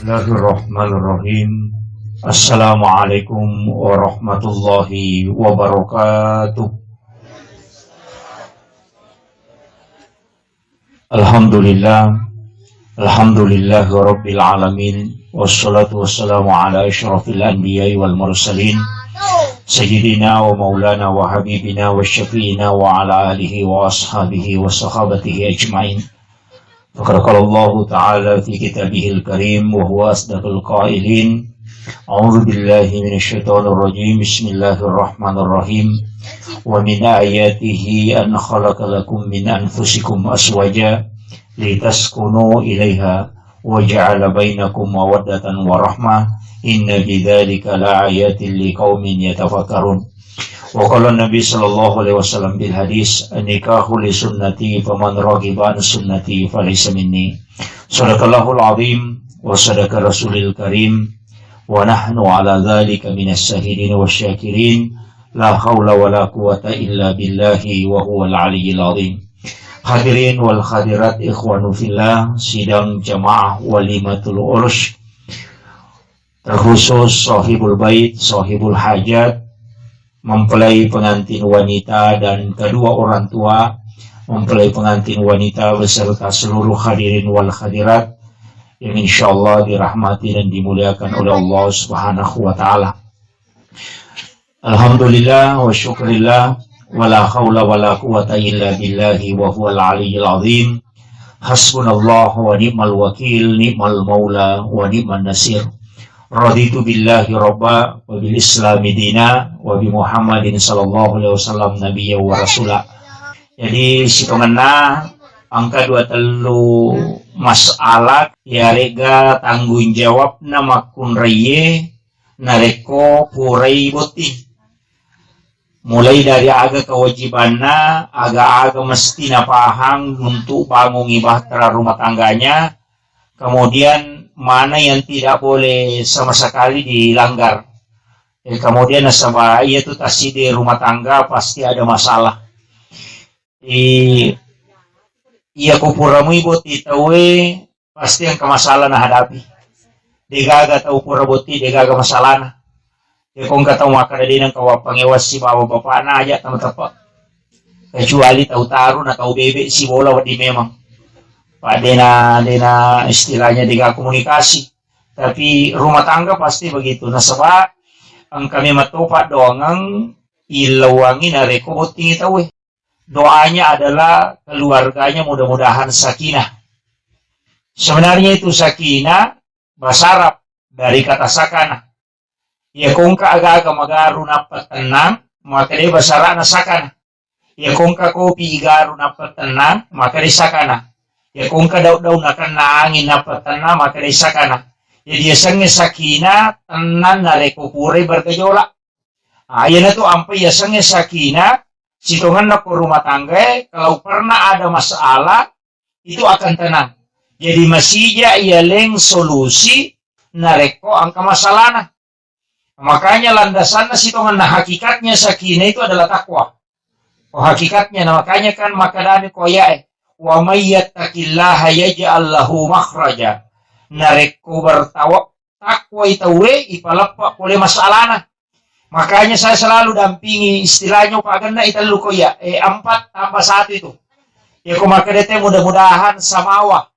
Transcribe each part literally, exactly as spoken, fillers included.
Bismillahirrahmanirrahim. Assalamualaikum warahmatullahi wabarakatuh. Alhamdulillah. Alhamdulillahi rabbil alamin. Wassalatu wassalamu ala asyrafil anbiya'i wal mursalin. Sayyidina wa maulana wa habibina wa syafi'ina wa ala alihi wa ashabihi wa sahabatihi ajma'in. Faqad qala Allahu ta'ala fi kitabihil karim wa huwa asdaqul qailin. A'udzu billahi minasy syaithanir rajim. Bismillahirrahmanirrahim. Wa min ayatihi an khalaqa lakum min anfusikum azwaja litaskunu ilaiha wa ja'ala bainakum mawaddatan wa rahmah. Inna fi dzalika laayatin liqaumin yatafakkarun. Wa qala Nabi sallallahu alaihi wasallam fil hadis, "An-nikahu li sunnati, faman raghiba an sunnati falaysa minni." Sadaqallahul azim wa sadaqa rasulil karim, wa nahnu ala dzalika minas syahidin wasy syakirin. La haula wala quwwata illa billahi wa huwal aliyyil azim. Hadirin wal hadirat, ikhwanu fillah, sidang jamaah walimatul urus, terkhusus sahibul bait, sahibul hajat, mempelai pengantin wanita dan kedua orang tua mempelai pengantin wanita beserta seluruh hadirin wal hadirat yang insyaallah dirahmati dan dimuliakan oleh Allah Subhanahu wa taala. Alhamdulillah wa syukrillah, wa la haula wa la quwwata illa billahi wa huwal aliyyil azim. Hasbunallah wa ni'mal wakil, ni'mal maula wa ni'man nasir. Raditu billahi rabba, wa bil islami dina, wa bi Muhammadin sallallahu alaihi wasallam nabiyya wa rasula. Jadi sitongenna engka dua tellu masalah yarega tanggung jawabna makkunraiye narekko purai botting. Mulai dari aga kewajibanna, aga-aga mesti napahang untuk bangungi bahtera rumah tangganya, kemudian mana yang tidak boleh sama sekali dilanggar. Eh, kemudian nasaba iya tu tasidi rumah tangga pasti ada masalah. I, iya ko pura mui botting tauwe, pasti engka masalah nahadapi. Degaga tau pura botting, degaga masalahna. Iya ko engka tau makkeda de nengka wappangewa sibawa bapakna, aja tama teppe. Kecuali tau taru na tau bebe sibola wedding memang. Pak dena, dena istilahnya dega komunikasi. Tapi rumah tangga pasti begitu. Nasaba engka memang topa doangeng illauangi narekko bottingi tauwe. Doanya adalah keluarganya mudah-mudahan sakinah. Sebenarnya itu sakinah bahasa Arab dari kata sakana. Iya ko engka aga-aga magaru nappa tennang, maka de basarana sakana. Iya ko engka kopi igaru nappa tennang, maka de sakana. Iya ko engka daun-daun nakenna angin nappa tennang, maka de sakana. Jadi yasengnge sakinah tennang narekko purai bergejolak. Ah, iyanatu ampai yasengnge sakinah, sitongenna ko rumah tanggae, kalau pernah ada masalah, itu akan tenang. Jadi masija yaleng solusi narekko engka masalahna. Makanya landasanna sitongenna hakikatnya sakinah itu adalah takwa. Oh, hakikatnya, nah, makanya kan makadami ko ayae, "Wa may yattaqillaha yaj'al lahu makhraja." Narekko bertawa-, takwai tauwe, ipaleppa pole masalahna. Makanya saya selalu dampingi istilahnya, Pak, genna itellu ko iya, eh, empat tambah satu itu. Ya, ko makkeda te, mudah-mudahan samawa.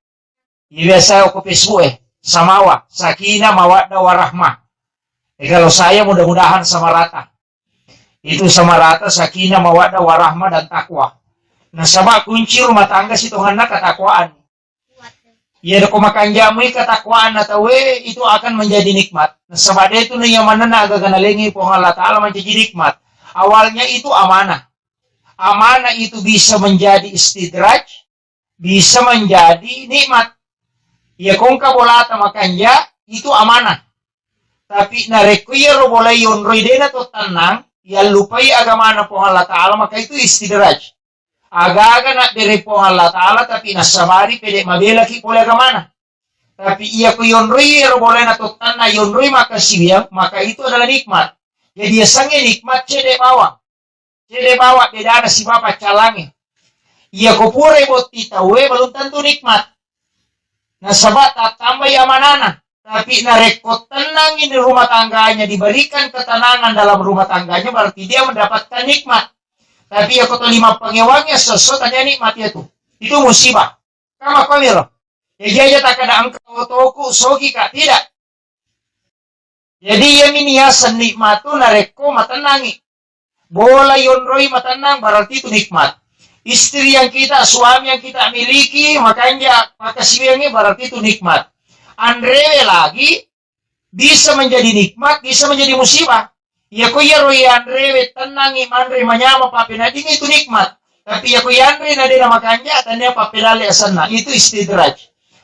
Iya biasa ko Facebook, eh, samawa, sakinah, mawaddah, warahmah. Eh, kalau saya mudah-mudahan sama rata. Itu sama rata sakinah, mawaddah, warahmah, dan takwa. Nasaba kunci rumah tangga sitongenna ketakwaan. Iya, ko makanjamui ketakwaan na tauwe, itu akan menjadi nikmat. Nasaba de tu naiya manenna agaga nalengi Puang Allah Ta'ala mancaji nikmat. Awalnya itu amanah. Amanah itu bisa menjadi istidraj, bisa menjadi nikmat. Iya, ko engka bolata makanja, itu amanah. Tapi narekko iyaro bolae yonroi dena to tennang, yallupai agamana Puang Allah Ta'ala, maka itu istidraj. Aga-aga nabbere Puang Allah Ta'ala, tapi nassabari pede mabelaki pole agamana. Tapi iya ko yonroi iyaro bolae na to tennang, yonroi makkasiwiang, maka itu adalah nikmat. Jadi yasengnge nikmat cede bawang. Cede bawa bedana sibawa paccalangnge. Iya ko purai botting tauwe, belum tentu nikmat. Nasaba tattambai amanana. Tapi narekko tenang ini rumah tangganya, diberikan ketenangan dalam rumah tangganya, berarti dia mendapatkan nikmat. Tapi ya koto lima pengewangi sesso tanya nikmat ya tu. Itu musibah. Kama komiro. Ya jaja tak ada engkau toku sogi kak tidak. Jadi iyami niaseng nikmat tu narekko matennangi. Bola yonroi matennang, berarti itu nikmat. Istri yang kita, suami yang kita miliki, makanja pakasiwiangngi, berarti itu nikmat. Anrewe lagi bisa menjadi nikmat, bisa menjadi musibah. Iya ko iyaro yanrewe tennangi, manre manyama, pappeneddingi, itu nikmat. Tapi iya ko yanre na de namakanja, tania pappedalle asenna, itu istidraj.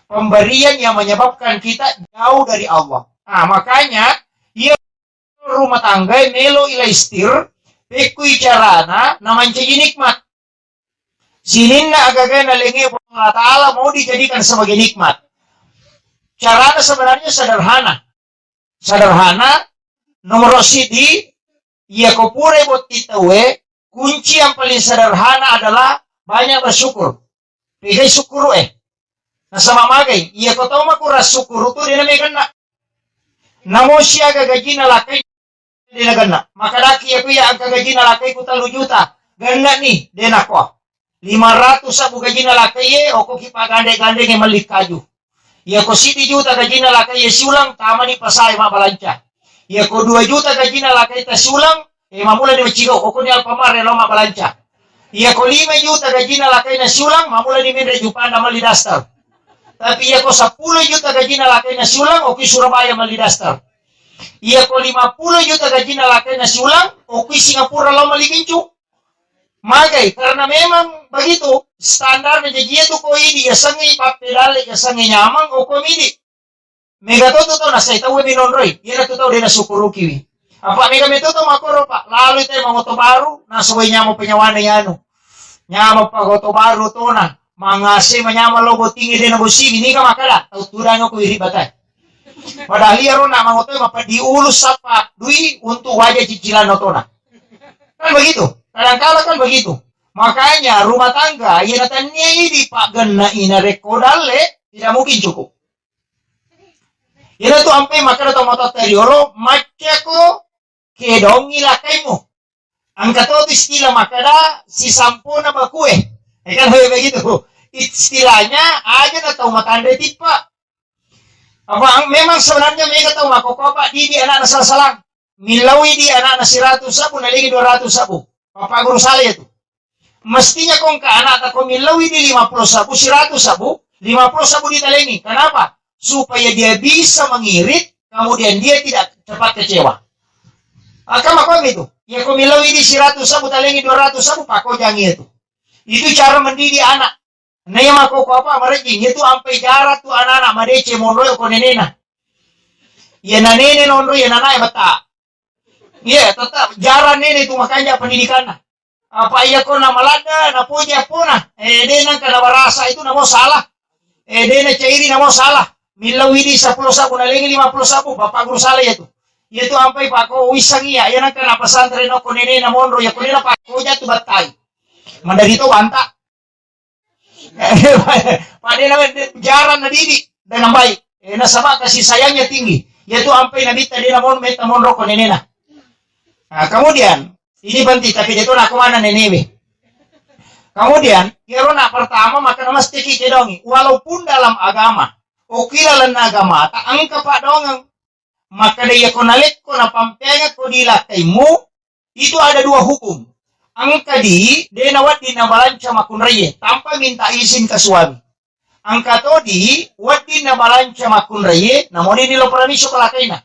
Pemberian yang menyebabkan kita jauh dari Allah. Ah, makanya iya rumah tangga melo ila istir, pekkui carana namancaji nikmat. Sininna agaga nalengnge Puang Allah Ta'ala mau dijadikan sebagai nikmat. Carana sebenarnya sederhana. Sederhana, nomor sidi, iya ko pura botti tauwe, kunci yang paling sederhana adalah banyak bersyukur. Pegai syukur eh. Nasaba magai, iya ko tau makurang syukur tu de nameganna. Namo siaga gajina lakkai de nagenna. Makadaki iya ku iya engka gajina lakkai ku tellu juta. Genna ni, de nako. Lima ratus sabu gajina lakkai ye, oko ki pagande-gandenge melli kaju. Iya ko sidi juta gajina lakkai ye siulang, tamani pasai mabbalanca. Iya ko dua juta gajina lakkai ta siulang, eh, mamula ni macigau, oko ni Alfamart lo mabbalanca. Iya ko lima juta gajina lakkai na siulang, mamula ni menre Jupanda melli daster. Tapi iya ko sepuluh juta gajina lakkai na siulang, oki Surabaya melli daster. Iya ko lima puluh juta gajina lakkai na siulang, oki Singapura lo melli gincu. Magai, karena memang begitu standarnya. Jaji itu ko idi yasengnge pappedalle, yasengnge nyamang, oko midi. Mega to tu tau nasai tau minonroi, iya tu tau de nasukurukiwi. Apa mega meto tau makoro, Pak? Lalu itu emang oto baru, nasawai nyamang penyawana yanu. Nyamang pa oto baru tona. Mangase manyamang lo botingi de nabosingi, niga makada? Tau tudang aku iri batai. Padahal iya rona mangoto mapeddi ulu sapa dui untuk wajah cicilan otona. Kan begitu. Kadangkala kan begitu. Makanya rumah tangga, iya natannia idi paggenna ina rekko dalle, tidak mungkin cukup. Iyana tu ampe makkeda to matotta riolo, maccako kedongi lakkaimu. Engka to tu istilah makkeda sisampona bakue. Eh, kan hoy begitu. Istilahnya aja na tau matanre tippa. Apa memang sebenarnya mega tau makkokko apa didi anakna salah-salah. Millaui di anakna siratu sabu, nalengi dua ratu sabu. Papa guru salah ya tu. Mestinya ko engka anakta ko millaui di lima puluh sabu, siratu sabu, lima puluh sabu ditalengi. Kenapa? Supaya dia bisa mengirit, kemudian dia tidak cepat kecewa. Akama ko itu. Ya ko millaui di siratu sabu, talengi dua ratu sabu, pakojangi itu. Itu cara mendidik anak. Na iya makkokko apa marejjing, iya tu ampai jara tu anak-anak madeceng monro ko nenena. Iya na nene nonro, iya na nana betta. Iya, tetap jara nene tu makanja pendidikanna. Apa iya ko na maladda, na poji appona. Eh, de nangka na barasa itu namo salah. Eh, de na cairi namo salah. Millau idi sepuluh sabu, nalengi lima puluh sabu, bapak guru salah iya tu. Iya tu ampai pako wisang iya, iya nangka na pesantren ko nenena monro, iya ko nena pako jatu battai. Mandari to banta. Pada na jarang na didik dengan baik. Eh, nasaba kasih sayangnya tinggi. Yaitu ampai nabitta dia namun meta monro ko nenena. Nah, kemudian ini penting tapi dia tu nak mana nenewe. Kemudian, iyaro nak pertama maka mesti ki kedongi. Walaupun dalam agama, oki lalenna agama, tak engka pak dongeng. Makkeda, "Iyako nalekko napampengekko di lakkaimu, itu ada dua hukum. Engka di, de nawedding nabalanca makkunraie tanpa minta izin ke suami. Engka to di, wedding nabalanca makkunraie, namoni ni lo paramiso ke lakkaina.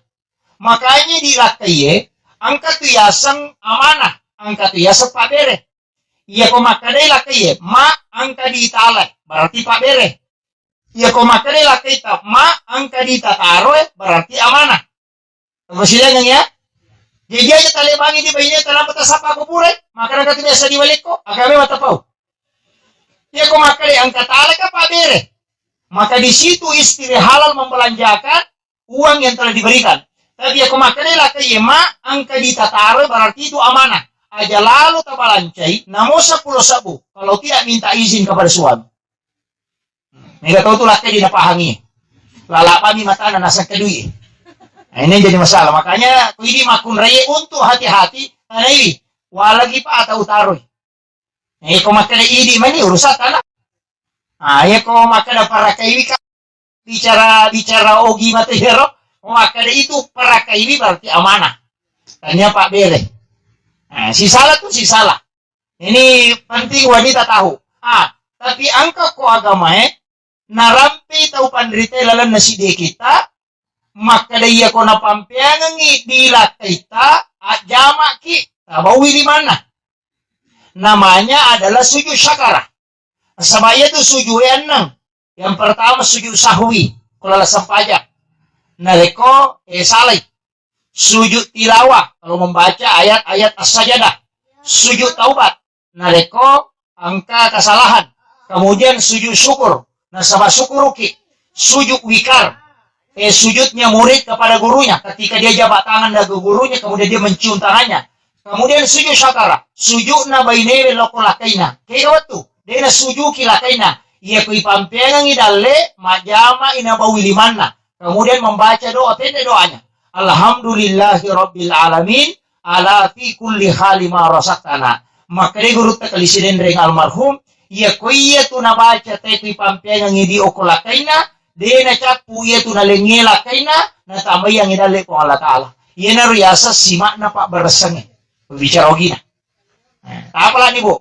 Makanya di lakkaie, engka tu yaseng amanah, engka tu yaseng pabere." Iyako makkedai lakkaie, "Ma, engka di talai," berarti pabere. Iyako makkedai lakkaita, "Ma, engka di tataro," berarti amanah. Apa sidangeng ya? Jadi aja talebangi di baine tanpa tasapa ko pure, maka engka tu biasa di walekko, agame matapau. Iyako makkedai engka talai ka pabere, maka di situ istri halal membelanjakan uang yang telah diberikan. Tapi iyako makkedai lakkaie, "Ma, engka di tataro," berarti itu amanah. Aja lalu tabalancai, namo sepuluh sabu, kalau tidak minta izin kepada suami. Mega tau tu lakkai di napahangi. Lalapami matana nasang kedui. Nah, ini jadi masalah. Makanya, ku idi makkunrai untuk hati-hati, tanaiwi. Walagi pa atau utaroi. Eh, ko makkeda idi mani urusan tanah. Ah, ya ko makkeda parakaiwi ka bicara, bicara ogi mate hero. Ko makkeda itu parakaiwi berarti amanah. Tania Pak Bere. Nah, si salah tuh si salah. Ini penting wanita tahu. Ah, tapi angka ko agamae, narampe tau panrite lalenna siddi kita, makkeda iya ko napampeangengi di lakkaita, ajjamaki, tabaui limanna. Namanya adalah sujud syakara. Nasaba iya tu sujud e annang. Yang pertama sujud sahwi, ko laleng sempajang. Narekko, eh, salai. Sujud tilawah, kalau membaca ayat-ayat as-sajadah. Sujud taubat, narekko engka kesalahan. Kemudian sujud syukur, nasaba syukuruki. Sujud wikar, eh, sujudnya murid kepada gurunya. Ketika dia jabat tangan dari gurunya, kemudian dia mencium tangannya. Kemudian sujud syakara, sujudna bainewe lokko lakkaina. Kega wettu, dena sujuki lakkaina. Iya kui pampeangengi dalle, majama ina bawi limanna. Kemudian membaca doa, pendek doanya. Alhamdulillahi rabbil alamin, ala fi kulli hali ma razaqtana. Makkeda gurutta kali sidenreng almarhum, iya ko iya tu nabaca te kui pampeangengi di okko lakkaina, de nacappu iya tu nalengnge lakkaina, natambaiangi dalle Puang Allah Ta'ala. Iyanaro riaseng simakna pabbaressangnge. Bicara ogina. Eh, apalagi, Bu?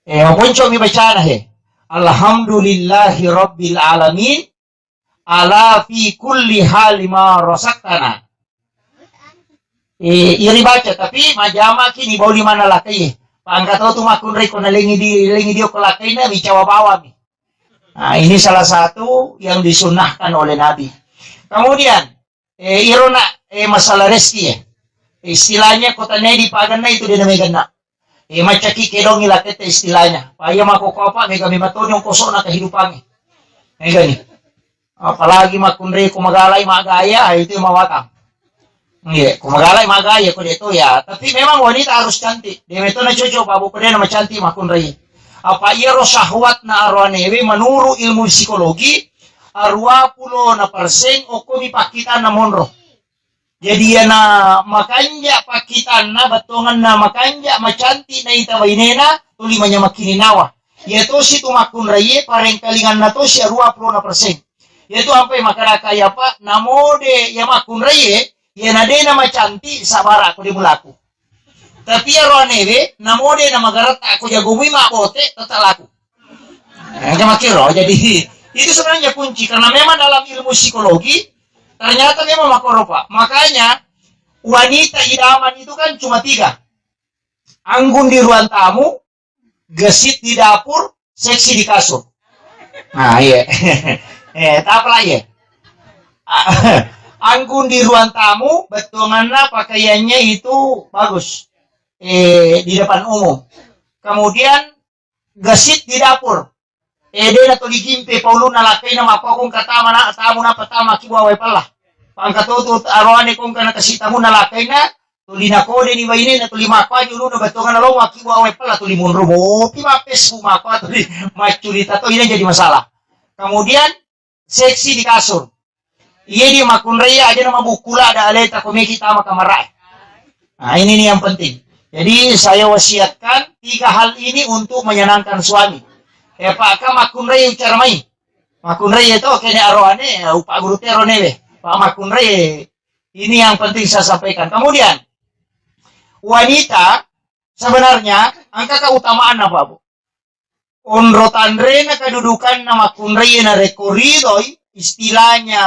Eh, maponcomi bacana, he. Alhamdulillahi rabbil alamin, ala fi kulli hali ma razaqtana. Eh, iri baca, tapi majamaki ni bauli mana lakai. Pangkato tu makkunrai ko nalengi di, lengi di okko lakaina, micawa bawami. Nah, ini salah satu yang disunnahkan oleh Nabi. Kemudian, eh, iro na, eh, masalah rezeki, eh. Istilahnya kota ne di paganna itu dia namanya ganna. Eh, macaki kedongi lakete istilahnya. Paya mako kopa mega mematoni ongkosona kehidupannya. Mega ni. Apalagi makkunrai ko magalai magaya, ah, itu yang mawatang. Iya, ko magalai magaya ko de to ya. Tapi memang wanita harus cantik. De meto na cocok babu ko de na macantik makkunrai. Apa iyaro syahwatna aroanewe menurut ilmu psikologi, arua pulo na persen okkomi pakkitanna monro. Jadi iyana makanja pakkitanna, bettuangenna makanja, macantik naita bainena, tuli manyameng kininnawa. Iya tosi tu makkunraiye, parengkalinganna tosi arua pulo na persen. Iya tu ampai makkadaka iyapa, namode iya makkunraiye, iyana de na macantik, sabara ko de mulaku. Tapi iyaro anewe, namode na magaretta ko jago mui mabbote, tetap laku. Nah, macam makkiro. Jadi, itu sebenarnya kunci. Karena memang dalam ilmu psikologi, ternyata memang makkoro, Pak. Makanya, wanita idaman itu kan cuma tiga. Anggun di ruang tamu, gesit di dapur, seksi di kasur. Nah, iya. Eh, tak apa lagi. Anggun di ruang tamu, bettuanganna pakaiannya itu bagus. Eh, di depan umum. Kemudian, gesit di dapur. Eh, de na tuli gimpe paulunna lakkaina, makko kong katama na tamu na patama ki bawa pella. Pangkatoto aroane kong kana kasi tamu na lakkaina, tuli na kode ni baine na tuli makko aja uluna bettuanna lo makki bawa pella, tuli munru mopi mappessu makko tuli maccurita to, ini jadi masalah. Kemudian seksi di kasur. Iya di makkunrai aja nama buku la ada aleta komeki tama kamarae. Nah, ini nih yang penting. Jadi saya wasiatkan tiga hal ini untuk menyenangkan suami. Eh, Pak, ka makkunrai ucara mai. Makkunrai itu kene aroane, ya, upa guru tero newe. Pak makkunrai, ini yang penting saya sampaikan. Kemudian, wanita sebenarnya angka keutamaan apa, Bu? Onro tanrena kedudukanna makkunrai narekko ridoi, istilahnya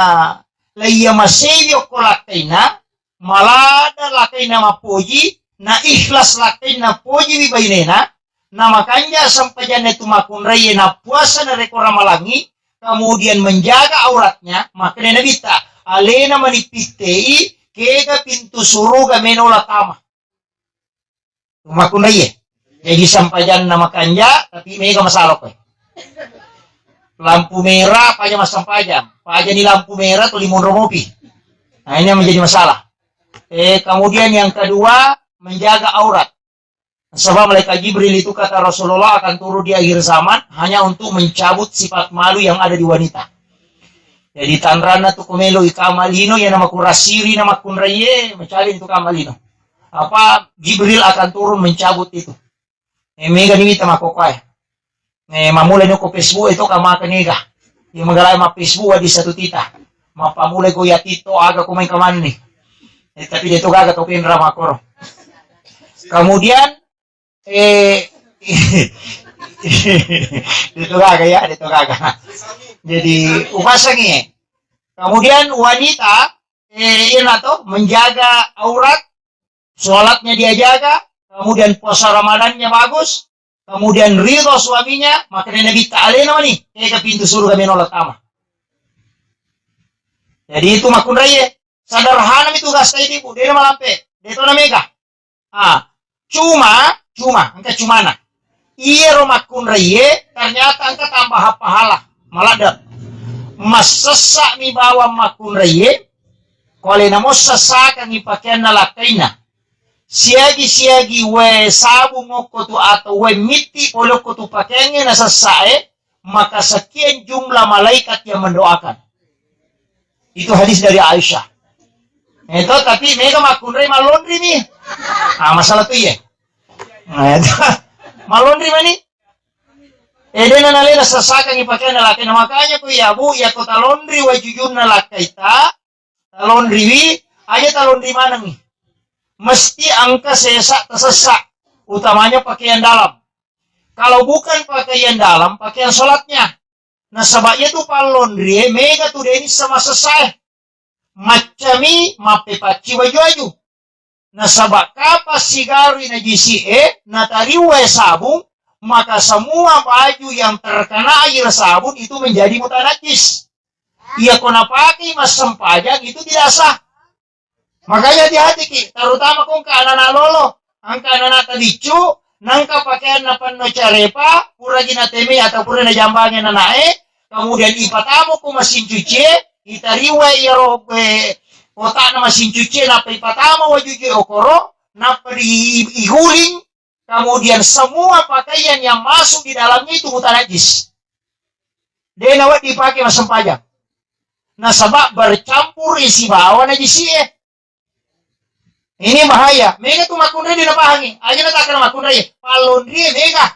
laiya masewi okko lakkaina, malada lakkaina mappoji, na ikhlas lakkaina pojiwi bainena, na makanja sempajanna tu makkunrai na puasa narekko ramalangi, kemudian menjaga auratnya, makanya Nabitta, alena manipittei, kega pintu suruga menola tama. Makkunraie. Jadi sempajanna makanja, tapi mega masalah koe. Lampu merah, paja massempajang. Paja ni lampu merah, tuli monro mopi. Nah, ini yang menjadi masalah. Eh, kemudian yang kedua, menjaga aurat. Sebab malaikat Jibril itu kata Rasulullah akan turun di akhir zaman hanya untuk mencabut sifat malu yang ada di wanita. Jadi tanranna tu ko melo ika malino, iyana makurasiri na makkunraiye, mencabut itu ka malino. Apa Jibril akan turun mencabut itu. Eh, mega ni mita makkokkoe. Eh, mamulai ni ko Facebook itu ka maka niga. Iya magalai ma Facebook di satu tita. Mappamulai ko ya TikTok aga ko main kamanni. Eh, tapi de to gaga to pinra makoro. Kemudian, eh, de to gaga ya, de to gaga. Jadi, upasangi. Kemudian wanita, eh, iya na to, menjaga aurat, sholatnya dia jaga, kemudian puasa Ramadannya bagus, kemudian ridho suaminya, maka dia Nabi ta'ala nama nih, ke pintu surga menola tama. Jadi itu makkunraiye, sederhana itu tugas tadi, Bu, dia malampe, dia to na mega. Ah, cuma, cuma, engka cumana. Iyaro makkunraiye ternyata engka tambahan pahala. Maladde. Massessa mi bawang makkunraiye, ko alena mossa sakangi pakeanna lakkainna. Siagi-siagi wae sabung okko tu atau wae mitti pole okko tu pakeangnge nasessae, maka sekian jumlah malaikat yang mendoakan. Itu hadis dari Aisyah. Itu tapi mega makkunrai malonri mi. Ah, masalah tu iya. Nah, itu. Malonri mani. Eh, dena nalena sesakang pakai nalakena. Makanya ku ya bu, ya kota lonri wajujunna lakaita, talonriwi, aja talonri manengi. Mesti angka sesa tasessa, utamanya pakaian dalam. Kalau bukan pakaian dalam, pakaian sholatnya. Nasaba iya tu pallonrie mega tu deni sama sesae. Maccami mappepacci waju-waju. Nasaba kapa sigarui najisi e natariwa sabung, maka semua baju yang terkena air sabun itu menjadi mutanajis. Iya ko napakai massempajang itu tidak sah. Makanya hati-hati ki, terutama ko engka anak-anak lolo, engka anak-anak tadiccu, nangka pakaian napenno carepa, puragi nateme atau pura najambangi anak-anak e, kemudian ipatama ko mesin cuci e, itariwa iyaro, eh, kotakna mesin cuci e, nappa ipatama wajujue okoro, nappa di iguling, kemudian semua pakaian yang masuk di dalamnya itu mutanajis. De nawedding dipake massempajang. Nasaba bercampur isi bawa najisi e. Ini bahaya. Mega tu makkunrai de napahangi. Aja natakana makkunrai. Pallonri e mega.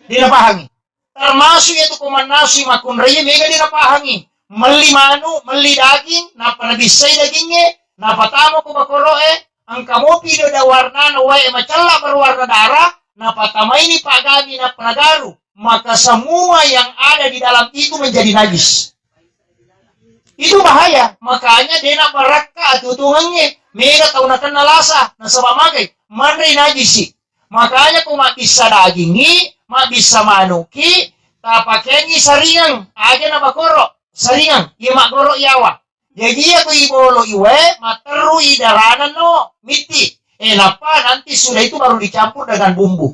De napahangi. Termasuk itu ko mannasui makkunrai e mega de napahangi. Melli manu, melli daging, nappa nabissai dagingnge, napatama ko bakoro e, engka mopi do da warnana wae macella berwarna darah, napatamaini pagami nappa nagaru, maka semua yang ada di dalam itu menjadi najis. Itu bahaya, makanya de nabarakka atutungengnge, mega tau nakenna lasa, nasaba magai, manrei najisi. Makanya ko mabbissa dagingngi, mabbissa manuki, tapakengngi saringang, aja nabakoro, saringang, iya maggoro yawa. Jaji iya ko ibolo iwae, matterru i darana no, mitti. Eh, nappa nanti sudah itu baru dicampur dengan bumbu.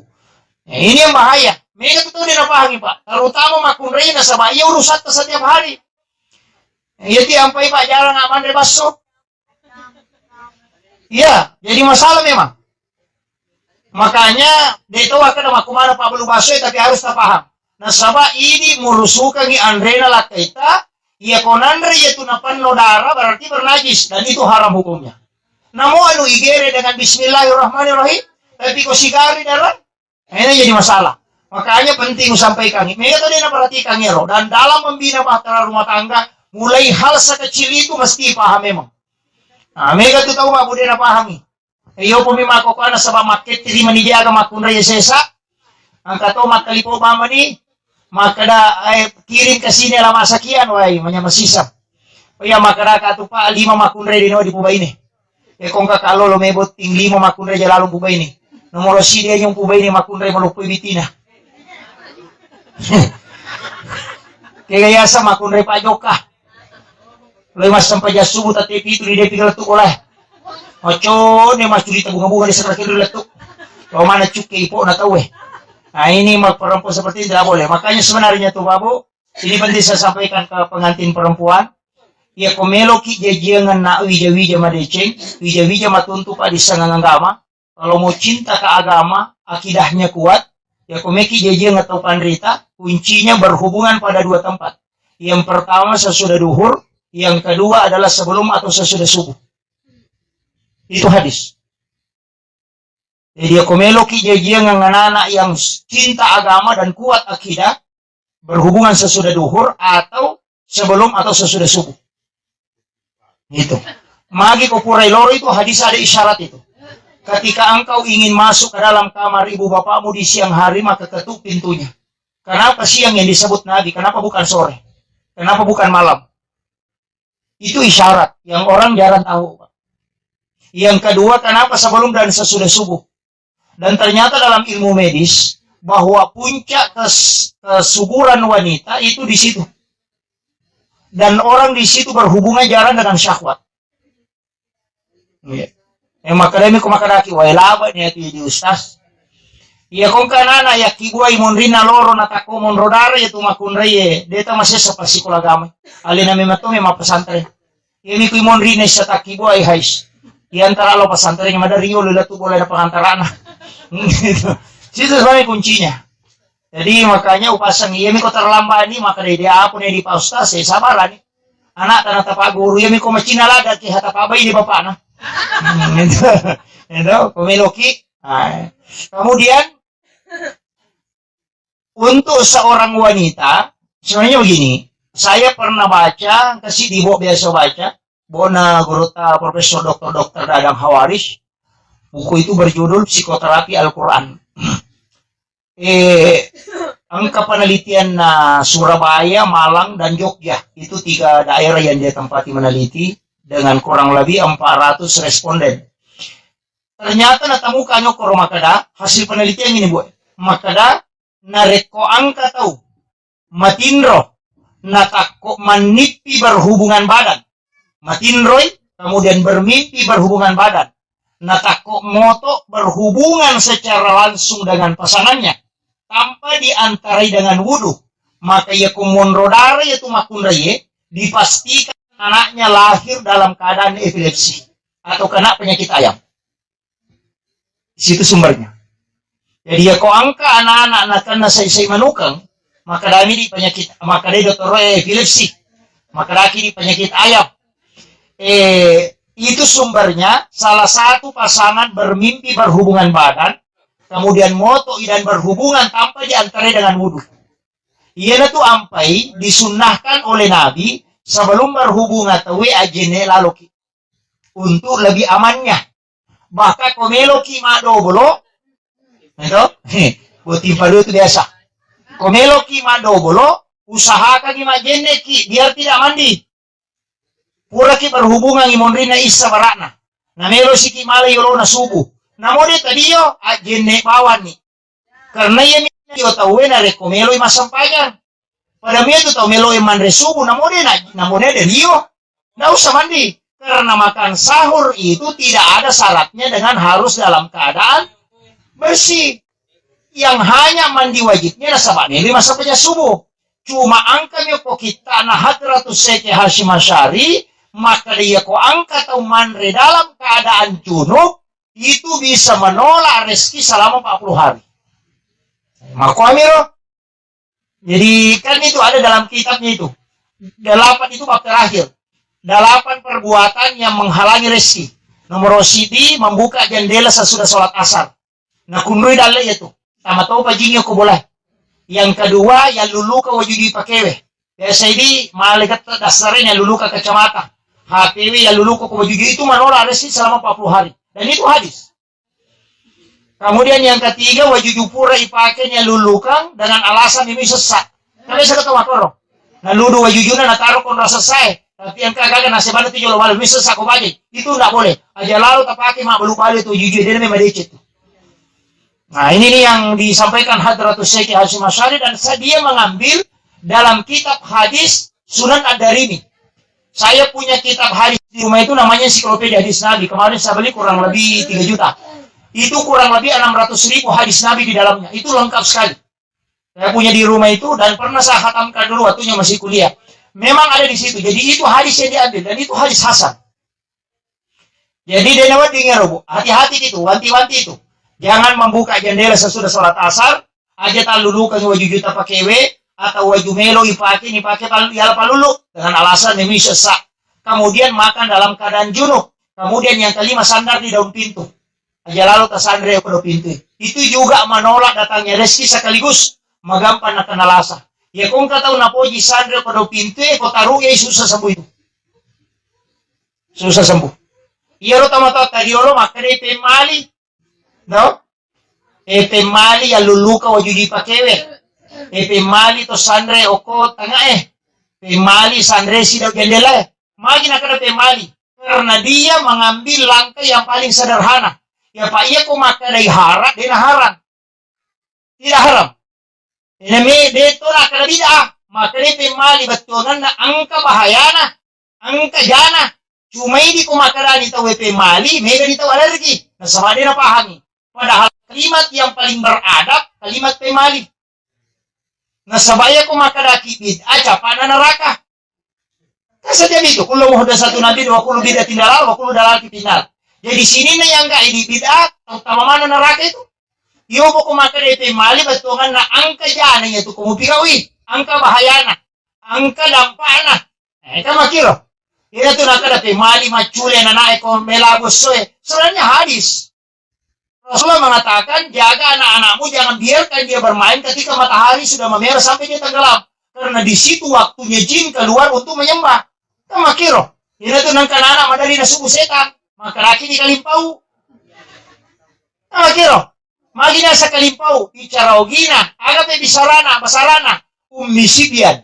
Eh, ini yang bahaya. Mega tu tau de napahangi, Pak. Terutama makkunrai nasaba iya urusatta setiap hari. Eh, iya ti ampai, Pak, jarang manre basso. Iya, jadi masalah memang. Makanya, de to wakkeda makkumana pabbalu basso, tapi harus tapaham. Nasaba idi murusukangi anrena lakkaita, iya ko nanre iya tu napenno darah, berarti bernajis, dan itu haram hukumnya. Namo anu igere dengan bismillahirrahmanirrahim, tapi ko sigari darah, ini jadi masalah. Makanya penting usampaikan. Mega tadi naperhatikan ero. Dan dalam membina bahtera rumah tangga, mulai hal sekecil itu mesti paham memang. Nah, mega tu tau mabudena pahami. Iyo pumi makkokkoe nasaba makkettiri mani jaga makkunrai sesa. Engka to makkalipo mamani makkeda, eh, kirim ke sini alamat sekian, wai manyameng sisa. Oh iya, makkeda ka tu, Pak, lima makkunrai dino dipubaine. Eh, kongka kalo lo me botting lima makkunrai jalalung pubaine. Nomoro sidi aja pubaine makkunrai maloppoi bitina. Kega yasa makkunrai Pak Joka. Loi massempajang subuh tette pitu di depi lettu bola. Macone maccurita bunga-bunga di sebelah kiri lettu. Lo mana cukke ipo na tau eh. Nah, ini ma-, perempuan seperti ini tidak boleh. Makanya sebenarnya tuh Babu, ini penting saya sampaikan ke pengantin perempuan. Ya ko meloki jajiangan nak wija-wija madeceng, wija-wija matuntu Pak di sangang agama. Kalau mau cinta ke agama, akidahnya kuat, ya komeki jajiang atau panrita, kuncinya berhubungan pada dua tempat. Yang pertama sesudah duhur, yang kedua adalah sebelum atau sesudah subuh. Itu hadis. Jadi, ya, ko meloki jajiang dengan anak yang cinta agama dan kuat akidah, berhubungan sesudah duhur atau sebelum atau sesudah subuh. Gitu. Magi ko purai loro itu hadis ada isyarat itu. Ketika engkau ingin masuk ke dalam kamar ibu bapakmu di siang hari, maka ketuk pintunya. Kenapa siang yang disebut Nabi? Kenapa bukan sore? Kenapa bukan malam? Itu isyarat yang orang jarang tahu, Pak. Yang kedua, kenapa sebelum dan sesudah subuh? Dan ternyata dalam ilmu medis, bahwa puncak kes-, kesuburan wanita itu di situ. Dan orang di situ berhubungan jarang dengan syahwat. Iya. Eh, makkedami ko makkedaki, "Wae laba ni ati di ustaz." Iya, kongka nana yakkibuai monrinna loro natakko monro dare ya tu makkunrai, de ta masessa pasikola agama. Alena memang to memang pesantren. Iya, mi kui monrinna issa takkibuai hais. Iya, antara lo pesantren madari yo lo tu boleh ada pengantarana. Gitu. Situ sebenarnya kuncinya. Jadi makanya upasang, iya mi ko terlambat ni, maka dia apa nih di Pak Ustaz, saya sabar ni. Anak tanah tapak guru, iya mi ko macina lada ki hata pabai di bapakna. Hmm, itu, itu, pemeloki. Ah. Kemudian untuk seorang wanita, sebenarnya begini, saya pernah baca, kasih di biasa baca, bona gurutta Profesor Doktor Doktor Dadang Hawaris, buku itu berjudul Psikoterapi Al-Quran. Eh, engka penelitian na Surabaya, Malang, dan Jogja. Itu tiga daerah yang dia tempati meneliti dengan kurang lebih empat ratus responden. Ternyata natamuka nyokoro makkeda, hasil penelitian ini, Bu. Makkeda, narekko engka tau matinro, natakko mannippi berhubungan badan. Matinroi, kemudian bermimpi berhubungan badan. Natakko moto berhubungan secara langsung dengan pasangannya tanpa diantarai dengan wudhu, maka ia kumonro dara ia tu makkunraie dipastikan anaknya lahir dalam keadaan epilepsi atau kena penyakit ayam. Situ sumbernya. Jadi, ya, ko engka anak-anak nakenna sai-sai manukeng, maka dami di penyakit, maka dai dokter epilepsi, maka daki di penyakit ayam. Eh, itu sumbernya salah satu pasangan bermimpi berhubungan badan, kemudian moto dan berhubungan tanpa diantarai dengan wudhu. Iyana tu ampai disunnahkan oleh Nabi sebelum berhubungan tauwe ajenne laloki untuk lebih amannya. Bahkan ko meloki maddobolo, itu, botting padu itu biasa. Ko meloki maddobolo, usahakan majjenneki biar tidak mandi. Puraki berhubungan imonrina issa barakna. Na melo siki mala yolona subuh. Namo de tadio, ajjenne bawanni. Karena iya mi dio tauwe narekko meloi massempajang. Pada mia tu tau meloi manre subuh, namo de na, namo de dio. Nggak usah mandi. Karena makan sahur itu tidak ada syaratnya dengan harus dalam keadaan bersih. Yang hanya mandi wajibnya nasaba meloi massempajang subuh. Cuma engka mi ko kittana Hadratus Syekh Hasyim Asy'ari, maka dia ko engka tau manre dalam keadaan junub, itu bisa menolak rezeki selama empat puluh hari. Makkuamiro. Jadi kan itu ada dalam kitabnya itu. Delapan itu bab terakhir. Delapan perbuatan yang menghalangi rezeki. Nomor siji, membuka jendela sesudah sholat asar. Nakunrui dalle iya tu. Tama topa jingi ko bola. Yang kedua, yang luluka waju dipakewe. Biasa ini malah kata dasarnya yang luluka kacamata. H P W yang luluka ko waju itu menolak rezeki selama empat puluh hari. Dan itu hadis. Kemudian yang ketiga, wajuju pura ipake nia lulukang dengan alasan ini sessa. Kan biasa ketemu makoro. Naludu wajujuna nataro konra sessae. Tapi yang kagaga nasibana tu jolo bale, mi sessa ko bage. Itu ndak boleh. Aja lalo tapake mabbalu-balu itu wajuju, dia memang decet. Nah, ini nih yang disampaikan Hadratus Syekh Hasyim Asy'ari dan sa-, dia mengambil dalam kitab hadis Sunan Ad-Darimi. Saya punya kitab hadis di rumah itu namanya Ensiklopedia Hadis Nabi. Kemarin saya beli kurang lebih tiga juta. Itu kurang lebih enam ratus ribu hadis Nabi di dalamnya. Itu lengkap sekali. Saya punya di rumah itu dan pernah saya khatamkan dulu waktunya masih kuliah. Memang ada di situ. Jadi itu hadis yang diambil dan itu hadis hasan. Jadi, de' nawedding ero, Bu. Hati-hati itu, wanti-wanti itu. Jangan membuka jendela sesudah sholat asar, aja tallulukan waju juta pakewe, atau waju melo ipake, nipake pal-, yala palulu, dengan alasan demi sesak. Kemudian makan dalam keadaan junub. Kemudian yang kelima, sandar di daun pintu. Aja lalo tasanre ko do pintu. Itu juga menolak datangnya rezeki sekaligus magampang nakena lasa. Ya, ko engka tau napoji sanre ko do pintu, ko taruh ya, susah sembuh itu. Susah sembuh. Iyaro tomatoatta riolo makkeda pemmali. No? E pemmali yalluluka waju dipakewe. E pemmali to sanre oko tangae. Pemmali sanre sidau jendelae. Magi nakkeda pemmali? Karena dia mengambil langkah yang paling sederhana. Ya, Pak, iya ko makkedai haram, dena haram. Tidak haram. Ina me de to nakkeda bid'ah, makkeda pemmali bettuanganna engka bahayana, engka jana. Cuma idi ko makkedani tau pemmali, mega di tau alergi. Nasaba de napahami. Padahal kalimat yang paling beradab, kalimat pemmali. Nasaba iya ko makkedaki bid'ah, capana neraka. Kan saja itu, kullu muhdatsatun bid'ah wa kullu bid'atin dalalah wa kullu dalalatin finnar. Jadi sininna yang gak idi bid'ah, utama mana neraka itu? Iyo, poko makkeda pemmali bettuanganna engka jana iya tu ko mupigaui, engka bahayana, engka dampakna. Eh, kan makkiro. Ina tu nakkeda pemmali maccule nanae ko mela bossoe. Sebenarnya hadis. Rasulullah mengatakan, jaga anak-anakmu, jangan biarkan dia bermain ketika matahari sudah memerah sampai dia tenggelam. Karena di situ waktunya jin keluar untuk menyembah. Kan makkiro. Ina tu nengka anak madari nasubu setan. Maka laki di kalimpau. Kan makkiro. Magi nasa kalimpau. Bicara ogina. Aga pe bisarana, basarana. Ummi Sibyan.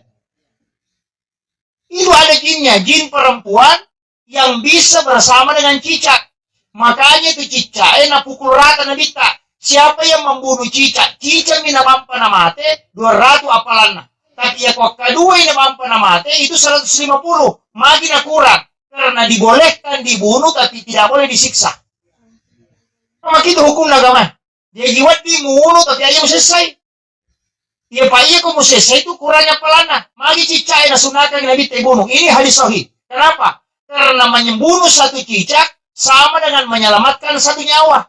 Itu ada jinnya, jin perempuan yang bisa bersama dengan cicak. Makanya itu cicak, eh, napukul rata nabitta. Siapa yang membunuh cicak? Cicak mi nabampa namate, dua ratus apalanna. Tapi ya ko kadua ini nabampa namate, itu seratus lima puluh. Magi nakurang. Karena dibolehkan dibunuh, tapi tidak boleh disiksa. Sama itu hukum agama. Jadi wedding muunu, tapi aja selesai. Iya, Pak, iya, ko musessa itu kurangnya palanna. Magi cicak yang nasunahkan Nabi teh bunuh. Ini hadis sahih. Kenapa? Karena membunuh satu cicak sama dengan menyelamatkan satu nyawa.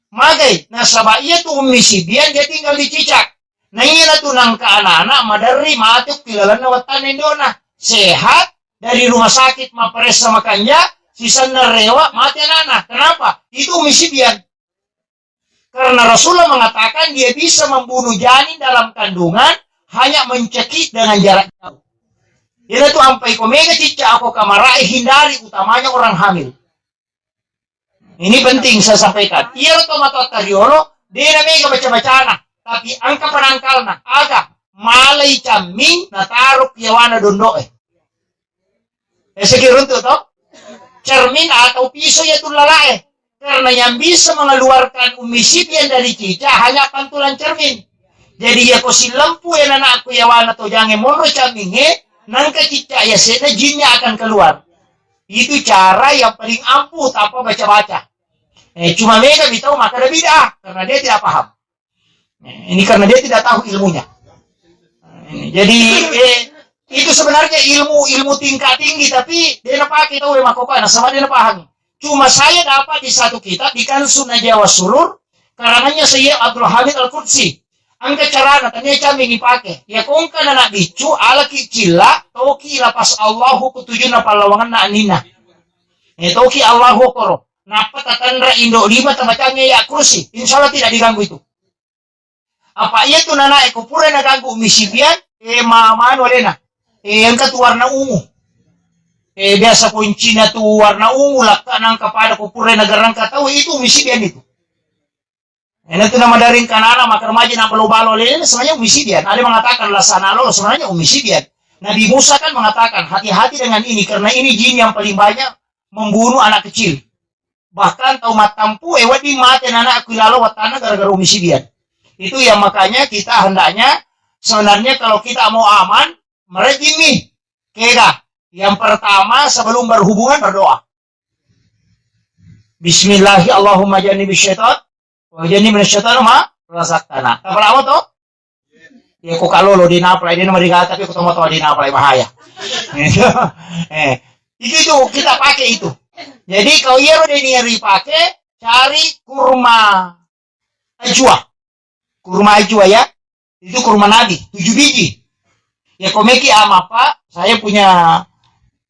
Magai, nasaba iya tu Ummi Sibyan dia tinggal di cicak. Nah, iya tu nangka anak-anak maderri mati ilalanna wattanna indona. Sehat dari rumah sakit maparessa makanja, sisenna rewa mati anak-anak. Kenapa? Itu Ummi Sibyan. Karena Rasulullah mengatakan dia bisa membunuh janin dalam kandungan hanya mencekik dengan jarak jauh. Iyana tu ampai ko mega cicca ako kamarae, hindari, utamanya orang hamil. Ini penting saya sampaikan. Iyaro to matoatta riolo, dena mega baca-bacana, tapi engka penangkalna. Aga? Malai camming, nataruk yawana dondoe. Eh, segi runtu to? Cermin atau pisau ya tu lalae. Karena yang bisa mengeluarkan Ummi Sibyan dari cicak hanya pantulan cermin. Jadi ya ko silempu ya anakku yawana to jange monro caminge, nangka cicak ya sena jinnya akan keluar. Itu cara yang paling ampuh tanpa baca-baca. Eh, cuma mega mitau maka ada bid'ah karena dia tidak paham. Ini karena dia tidak tahu ilmunya. Ini, jadi, eh, itu sebenarnya ilmu, ilmu tingkat tinggi, tapi dia na pakai tahu ya makokana, sama dia na pahami. Cuma saya dapat di satu kitab, di Kansun Najwa Surur, karangannya Syekh Abdul Hamid Al-Qudsi. Angka carana, tania cami ni pakai. Ya kongka na nak bicu, ala ki cilla, toki lapas Allahu kutujuna pallawanganna anina. Ya toki Allahu koro. Nappa tatanra indo lima tabacangnya ya kursi. Insya Allah tidak diganggu itu. Apa iya tu nanae ko pura naganggu Ummi Sibyan, eh, ma-, manu alena. Eh, engka tu warna ungu. Eh, biasa kuncina tu warna ungu, lakka nangka pada ko pura nagarangka tau itu Ummi Sibyan itu. Ena tu nama daring kanana maka remaja na balo-balo alena sebenarnya Ummi Sibyan. Ada mengatakan lasana lo sebenarnya Ummi Sibyan. Nabi Musa kan mengatakan hati-hati dengan ini karena ini jin yang paling banyak membunuh anak kecil. Bahkan tau mattampu, eh, wedding mate anakku ilalo wattanna gara-gara Ummi Sibyan. Itu yang makanya kita hendaknya sebenarnya kalau kita mau aman, merajin nih. Kega? Yang pertama sebelum berhubungan berdoa. Bismillahi Allahumma jannibna syaitan wa jannibna syaitan ma razaqtana. Apa lama to? Ya, ko kalolo di napalai, di nama digata, tapi ko tomo-tomo di napalai bahaya. Eh, itu, itu kita pakai itu. Jadi kalau iyaro de' niari pake, cari kurma ajwa. Kurma ajwa ya. Itu kurma Nabi, tujuh biji. Ya komeki ama, Pak, saya punya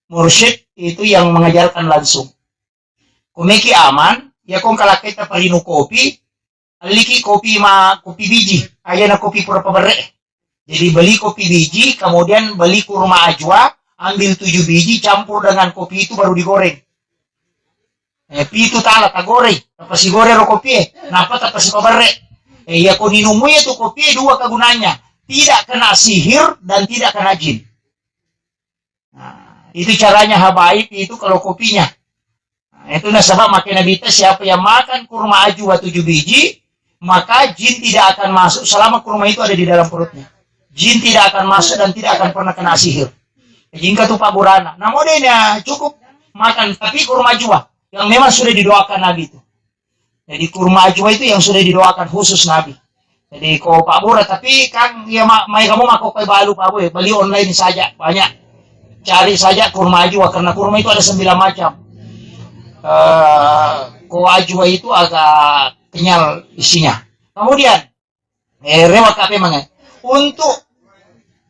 mursyid itu yang mengajarkan langsung. Komeki aman, ya kong kalaketa parinu kopi, alliki kopi ma-, kopi biji, aja na kopi pura paberre. Jadi beli kopi biji, kemudian beli kurma ajwa, ambil tujuh biji, campur dengan kopi itu baru digoreng. Eh, pitu tala tagoreng, tappa sigoreng ro kopie, nappa tappa sipaberre. Eh, iya ko ninumui itu kopie dua kegunaannya, tidak kena sihir dan tidak kena jin. Nah, itu caranya habaib itu kalau kopinya. Nah, itu nasaba makai Nabi ta, siapa yang makan kurma ajwa tujuh biji, maka jin tidak akan masuk selama kurma itu ada di dalam perutnya. Jin tidak akan masuk dan tidak akan pernah kena sihir. Jingka tu Pak Burana. Namun dia cukup makan, tapi kurma ajwa yang memang sudah didoakan Nabi itu. Jadi kurma ajwa itu yang sudah didoakan khusus Nabi. Jadi ko Pak Bura, tapi kan ya ma-, mai kamu mako koi balu Pak Bura, beli online saja, banyak. Cari saja kurma ajwa karena kurma itu ada sembilan macam. Eh, ko ajwa itu agak kenyal isinya. Kemudian, eh, rewa kape mange. Untuk,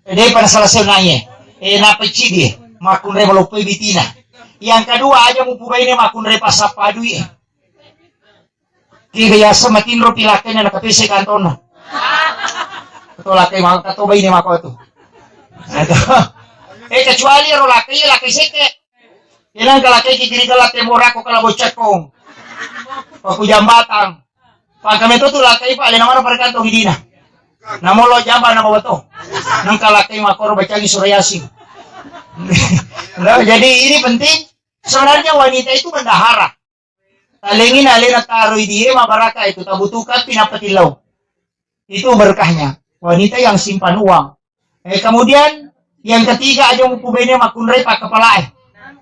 eh, daripada salah seunai, eh, napa cidi, makunre malopoi bitina. Yang kedua, aja mupubaine makunre pasappadui. Ki biasa matinro pi lakkaina nakapese kantonna. Kato lakkai ma-, kato baine mako tu. Aduh. Eh, kecuali ro lakkai, lakkai seke. Ilang ka lakkai ki kiri kala tembora ko kala bocakkong. Paku jambatang. Pangka meto tu lakkai pa, alena maro parekantong idina. Namolo jamba na bawa to. Nang ka lakkai makoro bacangi sura Yasin. Nah, jadi ini penting. Sebenarnya wanita itu bendahara. Talengi na alena taroi die mabaraka itu, tabutuhkan pinappa tillau. Itu berkahnya. Wanita yang simpan uang. Eh, kemudian yang ketiga, aja mupu bene makunrai pakkapalae.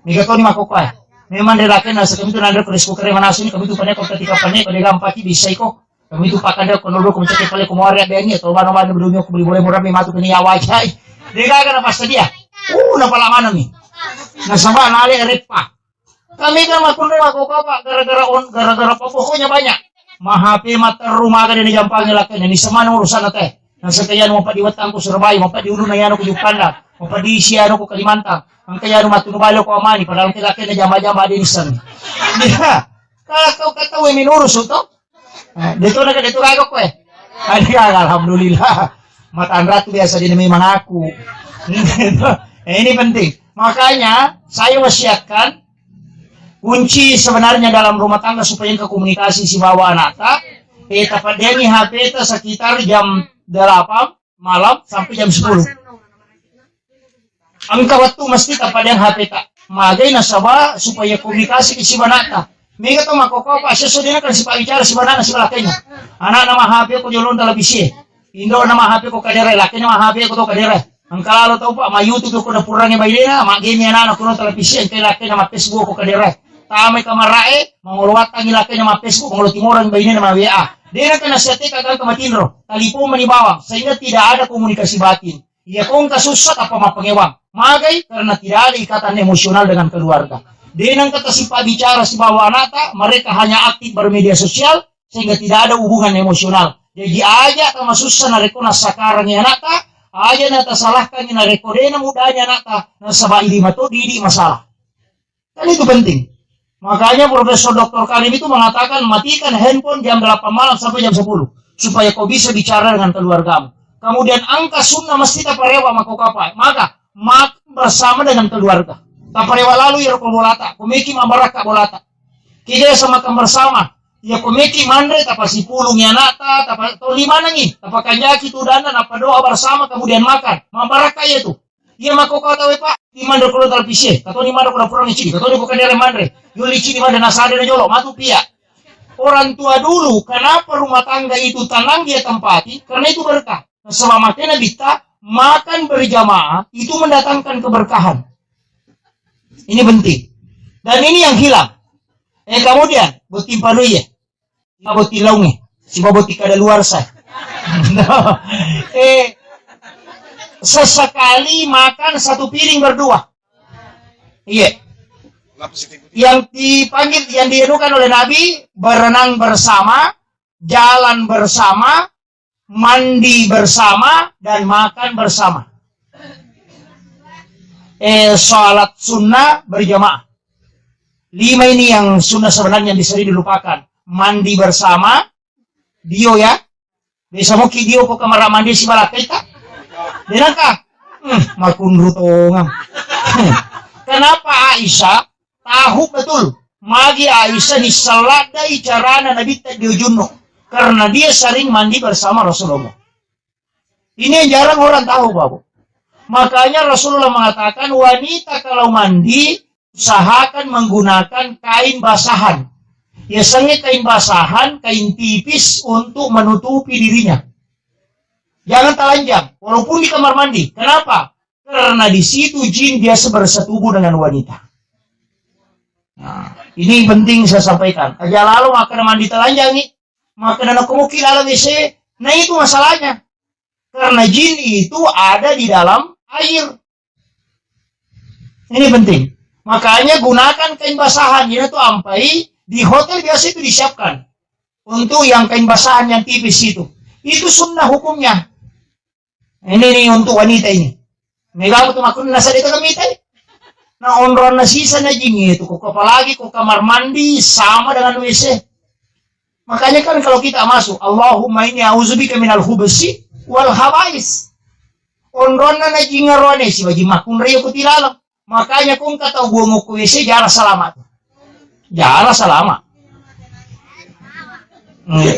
Mega toni makkokkoe. Memang de lakena sekami tu nanre ko rice cooker manasuni, kami tu pane ko ketika pane ko de gampaki bisa iko. Kami tu pakande ko nodo ko mencet pale ko muare beni atau bano bano bedumi ko beli boleh murah mi matu kini awajai. De gaga na passadia. Uh, na pala manami. Nasaba nale reppa. Kami kan makkunrai makkokkoe, Pak, gara-gara on-, gara-gara apa, pokoknya banyak. Ma H P materru maga de najampangi lakkainna, ni semana urusanna te. Nasengka iyanu mapeddi wettang ku Surabaya, mapeddi ulunna iyanu ku Juppandang, mapeddi isi anu ku Kalimantan. Engka iyanu mattunu bale ko amani, padahal engka lakkainna jamba-jamba de nissengi. Iya. Kalau kau ketahui menurus to. Eh, de to naga, de to gaga koe. Ada gaga, alhamdulillah. Matanra tu biasa dia memang aku. Eh, ini penting. Makanya saya wasiatkan kunci sebenarnya dalam rumah tangga supaya engka komunikasi sibawa anakta. Eh, tapaddeangi H P ta sekitar jam delapan malam sampai jam sepuluh. Engka wettu mesti tapaddeang H P ta. Magai nasaba supaya komunikasi ki sibanata. Mega to makkokkoe, Pak, sesso dena kan sipa bicara sibanana sibalakkainna. Anakna ma H P ko jolong televisi. Indona ma H P ko kadere, lakkainna ma H P ko to kadere. Engka lalo tau, Pak, ma YouTube ko napurangi bainena, ma game anakna ko televisi, engka lakkainna ma Facebook ko kadere. Tamai kamarae, mangolo wattangi lakkainna ma Facebook, mangolo timorang bainena ma W A. Dena kan nasihateka gangka matinro, talipong mani bawang, sehingga tidak ada komunikasi batin. Iya ko engka sussa tappa mappangewang. Magai? Karena tidak ada ikatan emosional dengan keluarga. De nengka tasipabbicara sibawa anakta, mereka hanya aktif bermedia sosial sehingga tidak ada hubungan emosional. Jadi aja tamasussa narekko nassakarangi anakta, aja natasalahkangi narekko de namudani anakta, nasaba idi mato didik masalah. Kan itu penting. Makanya Profesor Doktor Karim itu mengatakan, matikan handphone jam delapan malam sampai jam sepuluh, supaya kau bisa bicara dengan keluargamu. Kemudian angka sunnah mesti taparewa mako kapa. Maka makan bersama dengan keluarga. Taparewa lalu ya ko bolata, ko meki mabaraka bolata. Kita sama makan bersama. Ya ko meki manre tapasipulung ya nata, tapa to lima nangi, tapakanjaki tudana, napa doa bersama kemudian makan. Mabaraka ya tu. Iya makkokkoe tauwe, Pak, imanre ko televisi, katoni manre ko dapurang cidi, katoni ko kadere manre, yolli cidi manre nasada na jolo, matu pia. Orang tua dulu, kenapa rumah tangga itu tenang dia tempati? Karena itu berkah. Nasaba makkeda Nabitta, makan berjamaah itu mendatangkan keberkahan. Ini penting. Dan ini yang hilang. Eh, kemudian, botting parui ya. Siba botting laungnge, siba botting kadaluarsa. Eh, sesekali makan satu piring berdua. Iya. Yang dipanggil, yang dianukan oleh Nabi, berenang bersama, jalan bersama, mandi bersama, dan makan bersama. Eh, salat sunnah berjamaah. Lima ini yang sunnah sebenarnya yang sering dilupakan. Mandi bersama, dio ya. Biasa moki dio ko kamar mandi si balakkaita. Denangka. Hmm, makunru tongam. Hmm. Kenapa Aisyah tahu betul? Magi Aisyah ni saladai carana Nabi dio junno. Karena dia sering mandi bersama Rasulullah. Ini yang jarang orang tahu, Bapak. Makanya Rasulullah mengatakan wanita kalau mandi usahakan menggunakan kain basahan. Ya, sengaja kain basahan, kain tipis untuk menutupi dirinya. Jangan telanjang, walaupun di kamar mandi. Kenapa? Karena di situ jin biasa bersetubuh dengan wanita. Nah, ini penting saya sampaikan. Aja lalu makan mandi telanjang nih, makan anak kemuki lalu W C. Nah, itu masalahnya. Karena jin itu ada di dalam air. Ini penting. Makanya gunakan kain basahan. Ini tuh ampai di hotel biasa itu disiapkan. Untuk yang kain basahan yang tipis itu. Itu sunnah hukumnya. Ini nih untuk wanita ini. Mega tu makun nasa itu kami teh. Nah, onronna sisa na jing itu. Kok apalagi kok kamar mandi sama dengan W C. Makanya kan kalau kita masuk, Allahumma inni a'udzubika minal khubsi wal khabais. Onronna na jingaroane si wajib makunrai ku tilalang. Makanya kung kata gua mau ku W C jara salama. Jara salama. Hmm.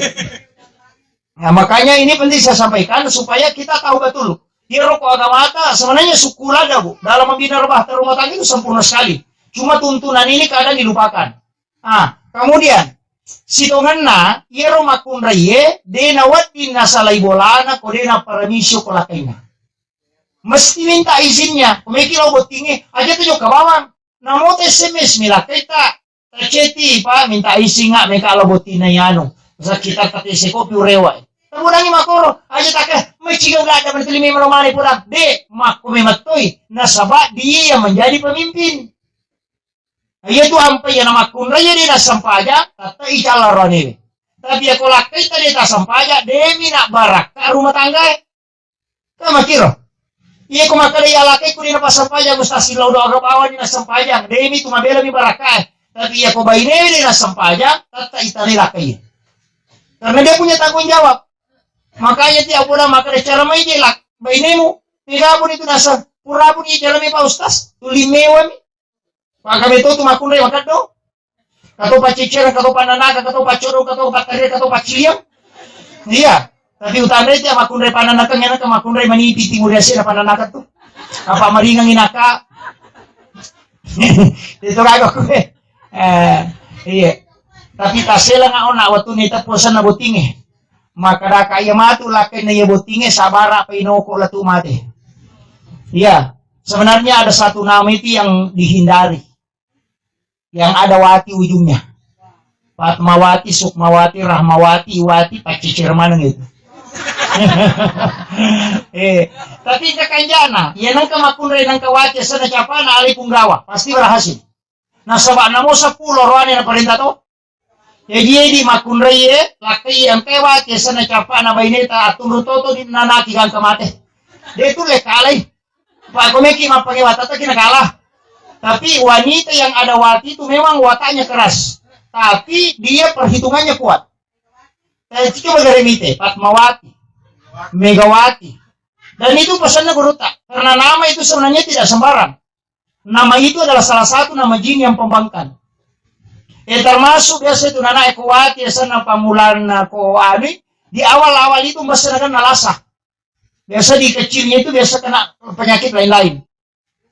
Nah, makanya ini penting saya sampaikan supaya kita tahu betul. Iyaro ko agamata sebenarnya syukur ada, Bu. Dalam membina rumah, rumah tangga itu sempurna sekali. Cuma tuntunan ini kadang dilupakan. Ah, kemudian sitongenna iyaro makkunraiye de nawedding nasalai bolana ko de naparamisi ko lakkainna. Mesti minta izinnya. Ko meki lao bottingnge, aja tu jokka bawang. Namo tu S M S mi lakkaita. Taceti, Pak, minta izin nggak meka lao bottingnge anu. Sekitar tatese ko piurewa. Tabudangi makoro, aja takke, meciga udah ada menteri memang mane pulang. De, makko memettoi. Nasaba dia yang menjadi pemimpin. Iya tu ampai iya namakkunrai iya de nassempajang, tette icalla roanewe. Tapi iya ko lakkai tadi tassempajang, demi nak barakka rumah tanggae. Kan makkiro. Iya ko makkeda iya lakkai ku de napassempajang, ustaz sillau doa ke bawah ni nassempajang, demi tu mabela mi barakkae. Tapi iya ko bainewe de nassempajang, tette itanai lakkai. Karena dia punya tanggung jawab. Makanya tiap bulan makkeda cara mai je lak bainemu. Mega pun itu nasa, pura pun iya cara mai Pak Ustaz, tuli mewa mi. Maka beto tu makkunrai makeddo. Kato pacciccereng, kato pannanaka, kato paccodong, kato pattarire, kato pacciliang. Iya. Tapi utanre ti makkunrai pannanaka, ngena ka makkunrai manipi timur yasena pannanaka tu. Apa maringang inaka. Itu kagak kue. Eh, iya. Tapi taselang ona waktu ni tapuasanna bottinge. Maka daka iya matu lakkainna iya bottinge sabara pa inoko latu mate. Iya. Sebenarnya ada satu nama itu yang dihindari. Yang ada wati ujungnya. Fatmawati, Sukmawati, Rahmawati, Iwati, paccicir maneng itu. Eh, tapi kakanjana, ya nengka makkunrai nengka wati sana capana alai punggawa, pasti berhasil. Nasaba namo seppulo roane na parenta to. Jadi di makkunrai ye, lakkai yang tewati sana capana baineta atunru toto di nanaki gangka mate. Dia itu lekalai. Pak, ko meki mappangewa, tette ki nakalah. Tapi wanita yang ada wati itu memang wataknya keras. Tapi dia perhitungannya kuat. Eh, coba gare mite, Fatmawati, Megawati. Dan itu pesannya gurutta. Karena nama itu sebenarnya tidak sembarang. Nama itu adalah salah satu nama jin yang pembangkang. Eh, termasuk biasa itu nana ko wati, sana pamulanna ko anu, di awal-awal itu masih kan nalasa. Biasa di kecilnya itu biasa kena penyakit lain-lain.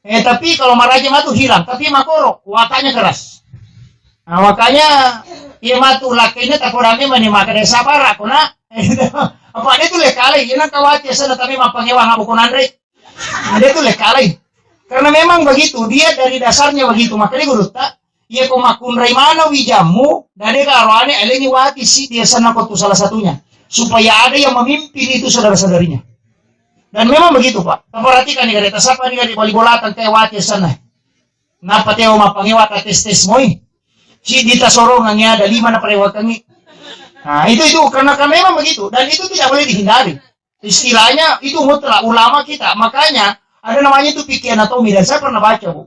Eh, tapi kalau maraja matu hilang, tapi makoro, wataknya keras. Nah, makanya, iya matu lakkainna tapodangi mani maka desa para, kona, apa dia tuh lekalai, iya nang kawati sana tapi mapangewang apa konanre. Nah, dia tuh lekalai. Karena memang begitu, dia dari dasarnya begitu. Makanya gurutta, iya ko makkunrai mana wijammu, dade karoane elengi wati si dia sana ko tu salah satunya. Supaya ada yang memimpin itu saudara-saudarinya. Dan memang begitu, Pak. Perhatikan nih, kade, tasapa nih, kade, bali bola tangkai wati sana. Nappa teo mappangewa ta tes-tes moi. Siddi tasorongangi ada lima naparewakangi. Nah, itu, itu karena, karena memang begitu dan itu tidak boleh dihindari. Istilahnya itu mutlak ulama kita. Makanya ada namanya itu fikih anatomi dan saya pernah baca, Bu.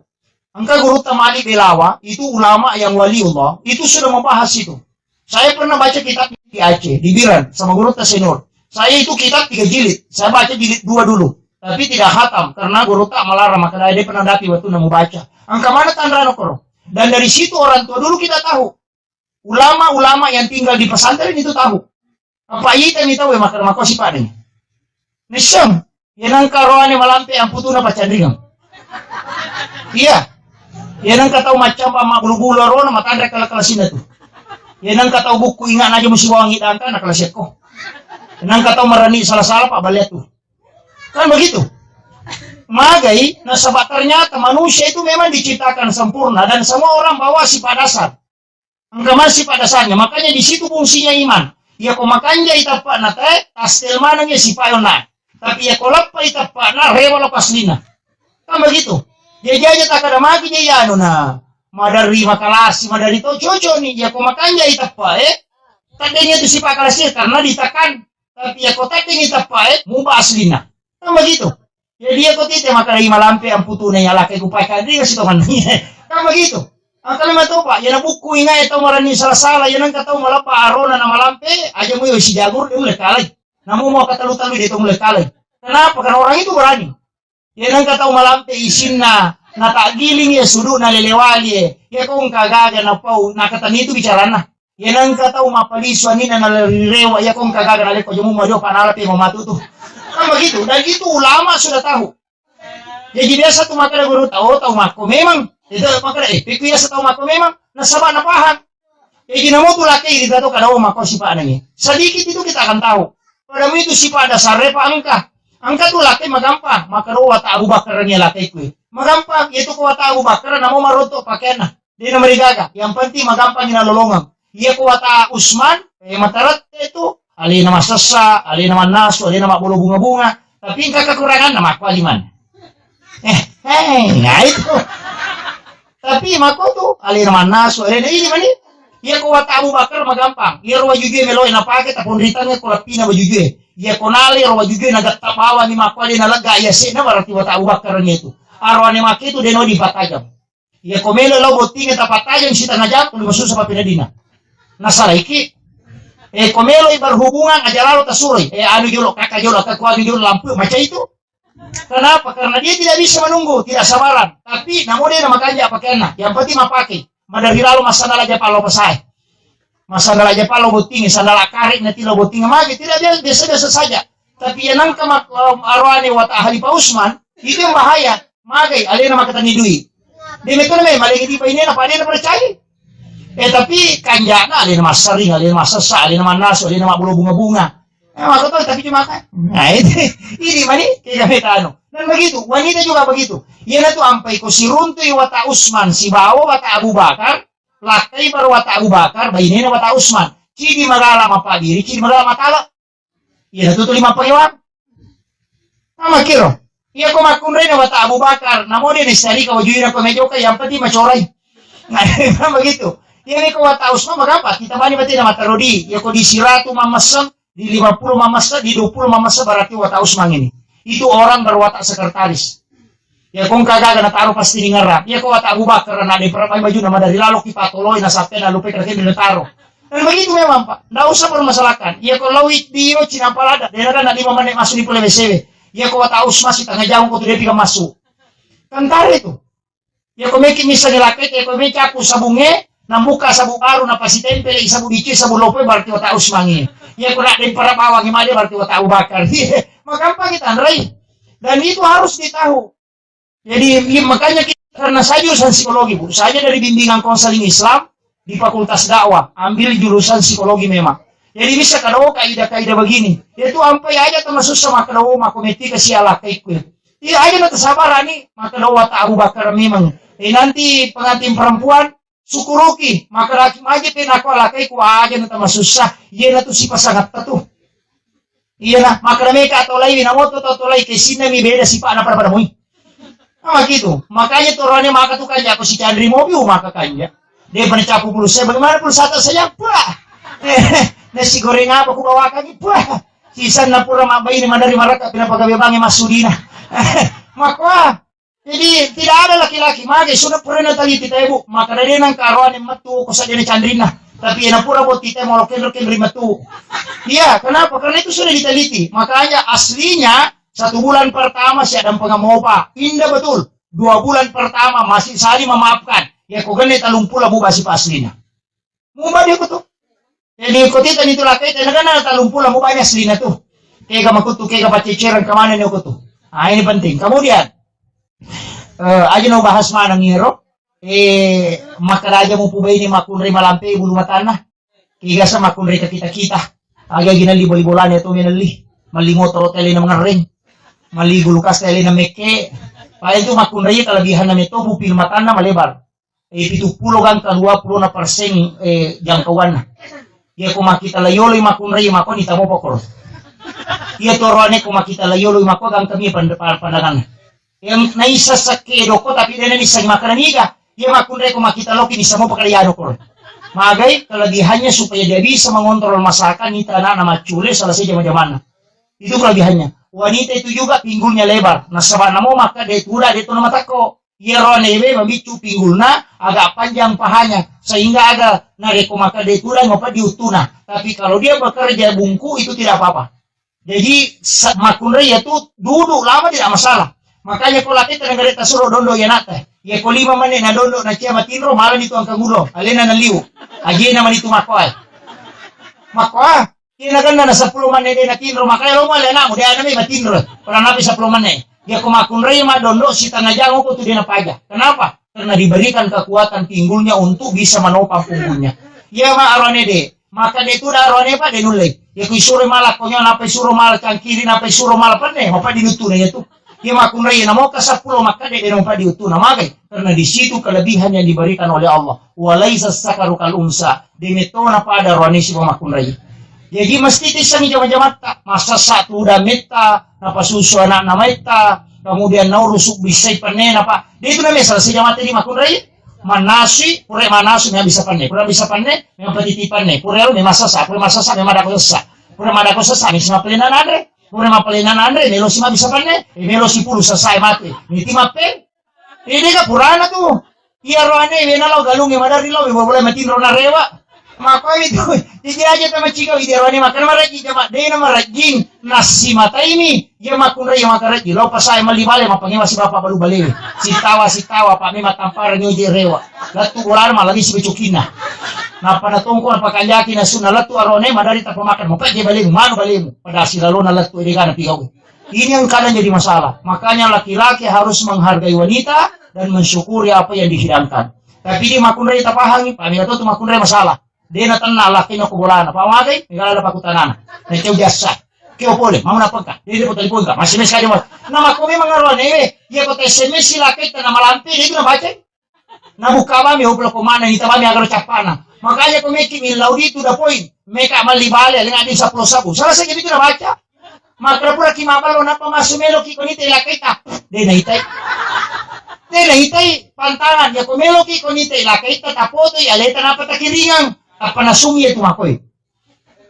Engka gurutta Malik Belawa, itu ulama yang waliullah, itu sudah membahas itu. Saya pernah baca kitab di Aceh, di Biran, sama gurutta senior. Saya itu kitab tiga jilid, saya baca jilid dua dulu. Tapi tidak khatam, karena gurutta malarang, maka dia pernah dapi waktu nemu baca. Engka mana tanrano koro. Dan dari situ orang tua dulu kita tahu. Ulama-ulama yang tinggal di pesantren itu tahu. Apa ita ni tahu ya makan makosi pada ni. Niseng. Ya nangka roane malampe amputuna pacanringang. Iya. Ya nangka tau maccampa mabbulu-bulu arona matanre kala-kala sinna tu. Ya nangka tau bukku inga naja musi bawang idangka na kala sekko. Ya nangka tau marani salah-salah pak baliat tu. Kan begitu. Magai nasaba ternyata manusia itu memang diciptakan sempurna dan semua orang bawa sifat dasar. Engka masih pada dasarnya. Makanya di situ fungsinya iman. Iya ko makanja itappana te, tastel maneng ya sipayo na. Tapi iya ko lappa itappana, rewa lo paslina. Kan begitu. Jadi aja tak ada maki jadi anu na. Madari makalasi, madari to cocok ni. Iya ko makanja itappa eh. Tadenya tu sipa kalasi karena ditekan. Tapi iya ko tadenya itappa eh, muba aslina. Kan begitu. Jadi iya ko tite makkeda malampe amputuna ya lakai ku pakai dia si tongan. Kan begitu. Angkali matopa, ya na bukku ingai tau marani salah-salah, ya nangka tau malappa arona na malampe, aja mu yo si jagur dia mulai kalai. Namu mau katalu-talu dia tau mulai kalai. Kenapa? Karena orang itu berani. Ya nangka tau malampe isinna, na tak giling ya sudu na lelewali ya. Ya kau engka gaga na pau, na katani itu bicarana. Iya nengka tau mappalisu anina nalarirewa iya ko engka gaga nalekko jomumma joppa nalape mamatu tu. Kan begitu. Dan itu ulama sudah tahu. Jadi biasa tu makkeda guru tau tau makko memang. Itu makkeda eh piku biasa tau makko memang. Nasaba napaham. Jadi namo tu laki kita tu kada makko sifat nani. Sedikit itu kita akan tahu. Pada itu sifat dasar repa engka. Engka tu laki magampang. Makkeda wata Abu Bakar ni laki ku. Magampang. Itu ko wata Abu Bakar namo marontok pakaianna. Dena marigaga, yang penting magampang ina lolongeng. Iya ko wata Usman, eh, matarette tu, alena massessa, alena mannasu, alena mabbolo bunga-bunga. Tapi engka kekuranganna makkuali man. Eh, eh, nah itu. Tapi makko tu, alena mannasu, alena ini mani. Iya ko wata Abu Bakar magampang. Iya ro wajujue meloe napake taponritangnge ko lappina wajujue. Iya ko nale ro wajujue nagatta bawangi makkuali nalegga iya sena berarti wata Abu Bakar ni itu. Aroane make tu deno dipatajang. Iya ko melo lao bottinga tapattajang sitengah jam, lu masussa papinadina. Nasalaiki. Eh, ko melo berhubungan aja lalo tasuroi. Eh, anu jolo, kaka jolo, kaka anu jolo lampu, macam itu. Kenapa? Karena dia tidak bisa menunggu, tidak sabaran. Tapi namo dia makanja pakaianna. Yang penting mapake. Madari lalo masana aja palo pasai. Masana aja palo bottinga, sandala kare nanti lo bottinga magi. Tidak dia biasa-biasa saja. Tapi yang nangka mak, um, arwane wata Khalifah Usman, itu yang bahaya. Magai, alena makatani dui. Dia metona memang alena di bainena, apa alena percaya? Eh, tapi kanjana alena massering, alena massessa, alena mannasu, alena mabbolo bunga-bunga. Eh, maka tuh, tapi cuma kan. Nah, itu, ini mani, kayak kami tano. Dan begitu, wanita juga begitu. Iya na tu ampai ko siruntui wata Usman, sibawa wata Abu Bakar, lakkai baru wata Abu Bakar, bainena wata Usman. Cidi magala mapabiri, cidi magala matala. Iya, tutu lima pengewang. Sama kiro. Iya, ko makkunrai na wata Abu Bakar, namo dia ni sarika wajui na ko mejoka, yang penting macorai. Nah, begitu. Iya, ni ko wata Usman, magapa? Kita bani mati nama tarodi. Iya, ko di siratu mamasang, di lima puluh mamasang, di dua puluh mamasang, berarti wata Usman ini. Itu orang berwatak sekretaris. Iya, ko engka gaga na taro pasti ningerang. Iya, ko wata Abu Bakar, na di perapai baju nama dari lalo kita toloi, na sape, na lupe kerja di taro. Dan begitu memang, Pak. Ndak usah permasalahkan. Iya, kalau wit bio Cina palada, daerah kan lima menit masuk di Pulau B C W. Iya, ko wata Usman masih tengah jam, ko tu dia masuk. Kan tare tu. Iya, ko meki misalnya lakai, iya, ko meki aku sabunge, nambuka sabu baru, napasi tempel, sabu dici, sabu lope, berarti wata Usman ini. Iya, ko nak dempara bawang, ima dia berarti wata Abu Bakar. Iya, maka apa kita, Andrei? Dan itu harus ditahu. Jadi, iya, makanya kita, karena saya jurusan psikologi, Bu. Saya dari bimbingan konseling Islam di Fakultas Dakwah, ambil jurusan psikologi memang. Jadi bisa kada oh kaidah-kaidah begini. Itu ampai aja termasuk sama kada oh mako metika si alakaiku. Iya aja na tersabar ani, maka doa tak Abu Bakar memang. Eh, nanti pengantin perempuan, syukuruki, maka laki maji pe nako alakai ku aja na tama susah. Iya na tu sipa sangat tu. Iya na, maka meka atau lai na moto atau lai ke sini mi beda sipa na pada pada mui. Apa gitu? Makanya tu roane maka tu kanja ko si Chandri mobil maka kanja. Dia pernah capu pulsa, bagaimana pulsa tak saya? Puh. Nasi goreng apa ku bawakan? Puh. Sisanna pura mabbaine madari maraka pinapagabe bangi masudina. Makua. Jadi tidak ada laki-laki mage sudah pernah tali kita ibu. Maka dari nang karoane metu ko saja Chandrina. Tapi ena pura boti te mau kenro kenri metu. Iya, kenapa? Karena itu sudah diteliti. Makanya aslinya satu bulan pertama saya dampeng mopa. Indah betul. Dua bulan pertama masih saling memaafkan. Ya ko genne talumpulo bu basi paslina. Muba dia ko tu. Jadi ko tita ni tu lakai tena kana talumpulo muba nya aslina tu. Kega makutu kega pacecerang kemana ni ko tu. Ah ini penting. Kemudian eh aja no bahas mana ngiro. Eh makkada aja mu pubai ni makunri malampe bulu matana. Kega sa makunri ke kita-kita. Aga gina li boli bolane tu menelli. Mali motor tele na mengereng. Mali gulukas tele na mekke. Paling tu makunri kelebihan na meto bu pil matana malebar. Eh, pitu pulo gangka dua pulo na persen eh, jangkauanna. Iya ko makkita layoloi makkunrai makoni tamo pokoro. Iya to roane ko makkita layoloi makko gangka mi pand- pa- pandanganna. Yang naisa sakke doko tapi dena nisa makkana niga. Iya makkunrai ko makkita loki nisa mo pakada yano koro. Magai kelebihannya supaya dia bisa mengontrol masakan nita anak-anak macule selesai jama-jamanna. Itu kelebihannya. Wanita itu juga pinggulnya lebar. Nasaba namo makkada tuda de to na matakko. Iyaro newe mabiccu pinggulna agak panjang pahanya, sehingga aga narekko makkeda tudang mapeddi uttuna. Tapi kalau dia bekerja bungku itu tidak apa-apa. Jadi sa- makkunrai ya tu duduk lama tidak masalah. Makanya ko late tenenggare tasuro dondo ya nate. Ya ko lima menit na dondo na cia matinro malah itu angka gulo. Alena na liu. Ajena mani tu makkoai. Makkoa. Kena ganna na sepuluh menit de natinro, makanya lo male anakmu, de anakmu matinro. Pernah napi sepuluh menit. Dia ko makkunrai ma dondo setengah jam ko tu dia napaja. Kenapa? Karena diberikan kekuatan pinggulnya untuk bisa menopang punggungnya. Iya ma arone de. Maka de tu da arone pa de nulle. Ya ku isuro mala konyo napa isuro mala cangkiri napa isuro mala penne, mapa dinutu na ya tu. Iya makkunrai na moka sepuluh makkeda de nompa diuttuna magai karena di situ kelebihan yang diberikan oleh Allah. Walaisa sakaru kal unsa, de metona pada roane siba makkunrai. Jadi mesti tissangi jama-jamatta, massassa tu udah metta, napasusu anak namaitta, kemudian naurusuk bisai penne napa. De itu namanya selesai jamatta di makkunrai. Manasui, pura manasui memang bisa penne, pura bisa penne memang petiti penne, pura memang sasa, pura sasa memang dako sasa, pura madako sasa memang sima pelena nanre. Pura mappalenna nanre, melo si mabisa panne, eh, melo si pulu sasae mate. Niti mappeng. Ini ka purana tu. Iya roane wena lo galung e madari lo bola matinro na rewa. Makoi tu. Jadi aja tama ciga ide roane makan marajing jama dena marajing nasi matai mi. Iya makunra iya makarajing lo pasae mali bale mapangewa si bapa balu bale. Sitawa sitawa pa memang tampara nyoje rewa. Latu bola malami si becukina. Napa na tongko napa kanjaki na sunna latu arone madari tapa makan mapaje balemu manu balemu. Pada silalona lettu edegana pigau. Ini yang kadang jadi masalah. Makanya laki-laki harus menghargai wanita dan mensyukuri apa yang dihidangkan. Tapi dia makunrai tapahangi, pamira tu makunrai masalah. Dia na tenna laki na kubolana, pamagai, megala ada pakutanana. Na cau jasa. Kio pole, mau napa ka? Dia dia telepon ka? Masih mes kali mas. Nama kau memang ngaruan ewe. Dia kau S M S si laki tanah malampe, dia itu na baca. Nabuka bami, hoplo ko mana, ita bami agaro cappana. Makanya ko meki millau di tu da poin. Meka mali bale, lenga di saplo sabu. Salah saja itu na baca. Makra pura ki mabalo napa masu melo ki konite lakaita. De na itai. De na itai pantangan ya ko melo ki konite lakaita tapoto ya leta napa takiringang. Apa nasumi ya tu makoi.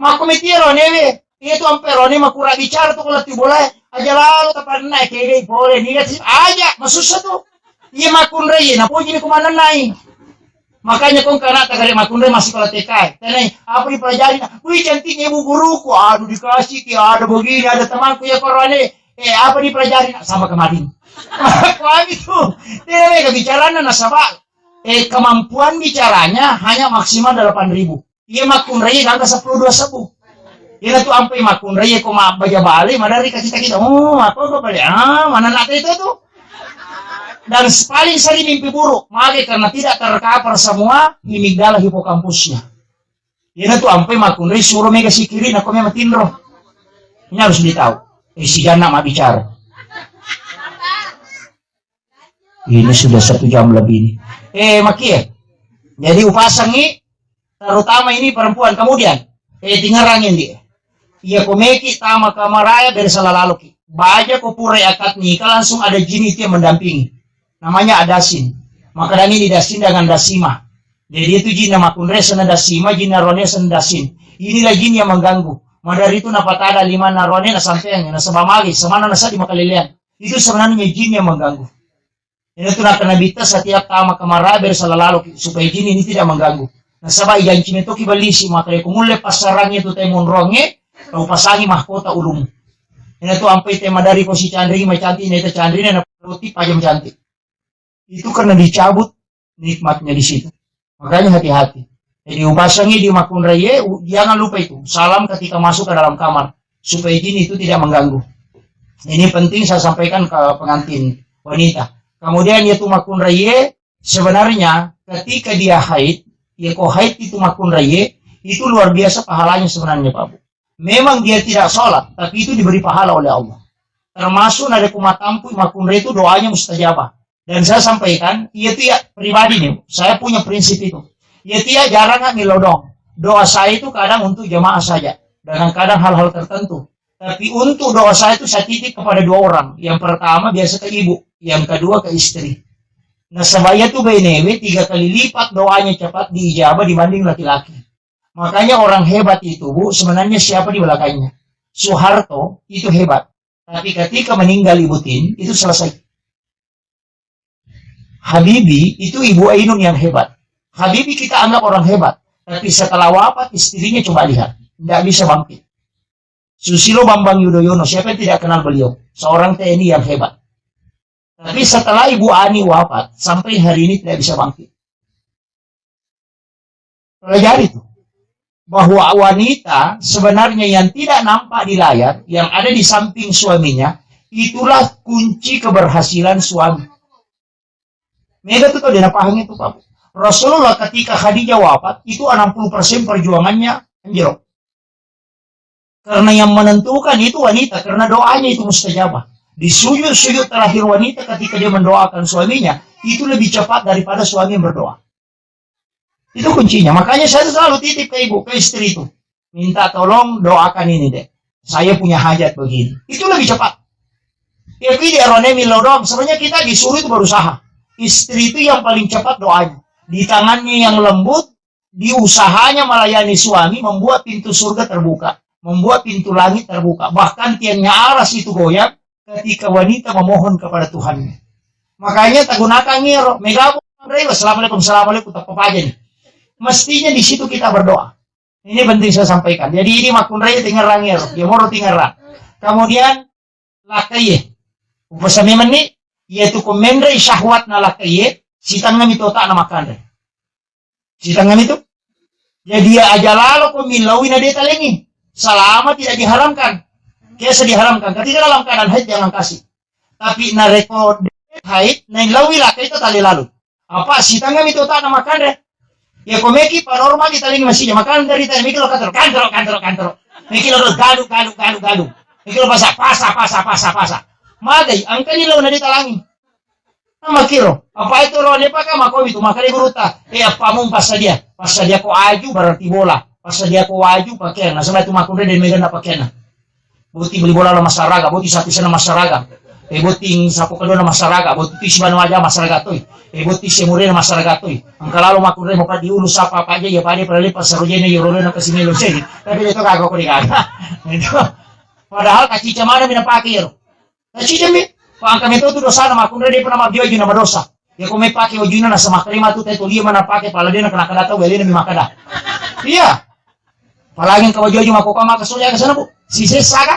Makko metiaro newe, iya tu amperone makura bicara tu ko lettu bolae. Aja lalo tapanna kegai pole niga si aja masussa tu. Iya makunrai na poji ni kumanennai. Makanya kong kana tagare makunrai masih kalau T K. Tenai apa dipelajari? Wih cantiknya ibu guruku. Aduh dikasih ki ada begini ada temanku ya korone. Eh apa dipelajari? Sama kemarin. Kami tu. Dia mereka bicaranya nasaba eh kemampuan bicaranya hanya maksimal delapan ribu. Iya makkunrai gangka sepuluh dua sebu. Iya tu ampai makkunrai ko mabbaja bale madari kasih kita. Oh, apa apa bale? Ah, mana nak itu tu? Dan paling sering mimpi buruk, mage karena tidak tercover semua amigdala hipokampusnya. Iya tu ampai makkunrai suruh mega sikiri nako mema tinro. Ini harus ditahu. Eh, si jana mak bicara. Ini sudah satu jam lebih ini. Eh, makie. Jadi upasangi terutama ini perempuan. Kemudian, eh, tingerang ini. Iya ko meki tama kamaraya bere salah laloki. Baja ko pura akad nikah langsung ada jin itu yang mendampingi. Namanya adasin. Makkedani di dasin dengan dasima. Jadi itu jinna makkunrai senna dasima, jinna roane senna dasin. Inilah jin yang mengganggu. Madari itu napatada limanna roane nasampeang, nasaba magi, semana nasa di makalelean. Itu sebenarnya jin yang mengganggu. Ini tuh nakkeda Nabitta setiap tama kamar ber selalu supaya jin ini tidak mengganggu. Nasaba ijanci metoki ballisi maka ko mulle passarangi tu temu ronge, tau pasangi mahkota ulumu. Ini tuh ampai tema dari ko si candri mai cantik, neta candri na roti pajam cantik. Itu karena dicabut nikmatnya di situ. Makanya hati-hati. Jadi upasangi di makkunraie, u- jangan lupa itu. Salam ketika masuk ke dalam kamar. Supaya jin itu tidak mengganggu. Ini penting saya sampaikan ke pengantin wanita. Kemudian yaitu makkunraie, sebenarnya ketika dia haid, ya ko haid itu makkunraie, itu luar biasa pahalanya sebenarnya Pak Bu. Memang dia tidak sholat, tapi itu diberi pahala oleh Allah. Termasuk nade kumatampu makkunrai itu doanya mustajabah. Dan saya sampaikan, iya tuh ya pribadi nih, saya punya prinsip itu. Iya tuh ya jarang nggak milodong. Doa saya itu kadang untuk jamaah saja, dengan kadang hal-hal tertentu. Tapi untuk doa saya itu saya titip kepada dua orang. Yang pertama biasa ke ibu, yang kedua ke istri. Nasaba iya tu benewe tiga kali lipat doanya cepat diijabah dibanding laki-laki. Makanya orang hebat itu, Bu, sebenarnya siapa di belakangnya? Soeharto itu hebat. Tapi ketika meninggal Ibu Tin, itu selesai. Habibie itu Ibu Ainun yang hebat. Habibie kita anggap orang hebat. Tapi setelah wafat istrinya coba lihat, tidak bisa bangkit. Susilo Bambang Yudhoyono, siapa yang tidak kenal beliau? Seorang T N I yang hebat. Tapi setelah Ibu Ani wafat, sampai hari ini tidak bisa bangkit. Pelajari tuh. Bahwa wanita sebenarnya yang tidak nampak di layar, yang ada di samping suaminya, itulah kunci keberhasilan suami. Mega tuh tau dia paham itu, Pak. Rasulullah ketika Khadijah wafat, itu enam puluh persen perjuangannya anjlok. Karena yang menentukan itu wanita, karena doanya itu mustajabah. Di sujud-sujud terakhir wanita ketika dia mendoakan suaminya, itu lebih cepat daripada suami yang berdoa. Itu kuncinya. Makanya saya selalu titip ke ibu, ke istri itu. Minta tolong doakan ini deh. Saya punya hajat begini. Itu lebih cepat. Ya, kui di arone milo doang. Sebenarnya kita disuruh itu berusaha. Istri itu yang paling cepat doanya. Di tangannya yang lembut, di usahanya melayani suami, membuat pintu surga terbuka, membuat pintu langit terbuka. Bahkan tiangnya aras itu goyang ketika wanita memohon kepada Tuhannya. Makanya tagunakan ngero, megabo, assalamualaikum, assalamualaikum, tak apa aja nih. Mestinya di situ kita berdoa. Ini penting saya sampaikan. Jadi ini makkunrai tingerang ngero, dia moro tingerang. Kemudian lakkaie. Upasame menni, iya tu ko menrei syahwatna lakkaie, sitengngami tu otakna makkanre. Sitengngami tu. Jadi ya aja lalo ko millaui na deta lengi. Selama tidak diharamkan. Biasa diharamkan. Ketika dalam keadaan haid jangan kasih. Tapi narekko haid, naillaui lakkai itu tali lalu. Apa sitengngami tu otakna makkanre. Ya ko meki pa normal ditalingi masih makan dari tadi meki lo kantor, kantor, kantor, kantor. Meki lo galu, galu, galu, galu. Meki lo pasa, pasa, pasa, pasa, pasa. Magai, angkani lo na ditalangi. Makkiro, apa itu roane paka makomi tu, makare guruta. Eh, apa mu passadia? Passadia ko aju berarti bola. Passadia ko aju pakaian. Nasaba itu makkunrai dan meganna pakaian. Botting beli bola la massaraga, botting sapi sana massaraga. Eh, botting sapu kedona massaraga, botting sibanu aja massaraga toi. Eh, botting semurena massaraga toi. Angka lalo makkunrai mo padi ulu sapa apa aja ya pade pale pasarojene ya rolena kasimelo sedi. Tapi itu kagak kau dikata. Itu. Padahal kacica mana mina pakai ya. Nacijami, pangka meto tu dosana makkunrai de pernah mabio aju nama dosa. Ya ko mai pake wajuna na sama terima tu teto lia mana pake pala de na kena kada tau bele na mi makada. Iya. Apalagi engka waju-waju makoka maka soja ke sana, Bu. Si sessa ka?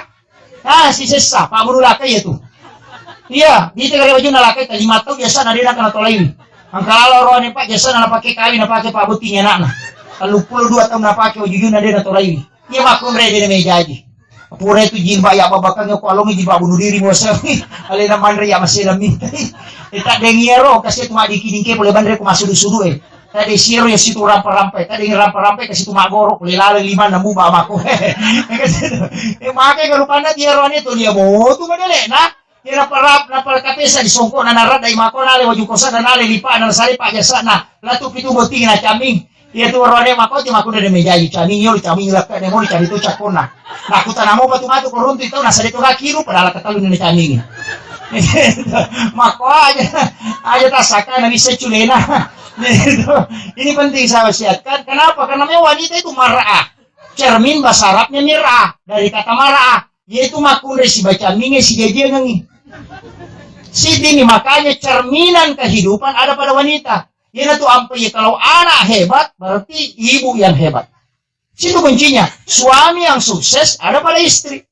Ah, si sessa, Pak Guru laka iya tu. Iya, di tegare wajuna laka ta lima tau biasa na de na kena tolai. Angka lalo roane Pak biasa na pake kawin na pake Pak Buti anakna. Tellu puluh dua tahun na pake wajujuna de na tolai. Iya makkunrai de na mejaji. Pura itu jilbab ya babakang ko alongi jilbab bunuh diri bosang. Alena manre ya masih lami. Eh, tak dengi ero, kasih tu madiki dingke boleh bandre ku masudu-sudu eh. Tak de siero ya situ rampa-rampa, tak de rampa-rampa ke situ magoro, boleh lala lima nemu ba mako. Eh, makai kalau pandat ya roane tu dia botu madele nah. Ira parap na parkapesa di songko na narat dai mako nale waju kosa na nale lipa na sare pa jasa na latu pitu boti na caming. Iya tu roane mako ti mako de mejaji caming yo caming lakka de mo cari tu cakona. Aku tanamo patu matu koruntu itu na sare tu kakiru padahal katalu ni caming. Makko aja, aja tasaka na bisa culena. Ini penting saya wasiatkan. Kenapa? Karena memang wanita itu mar'a. Cermin bahasa Arabnya mir'ah, dari kata mar'ah, yaitu makkunrai sibaca minge sijajiangengi. Sidini, makanya cerminan kehidupan ada pada wanita. Iyanatu ampe, ya, kalau anak hebat, berarti ibu yang hebat. Situ kuncinya. Suami yang sukses ada pada istri.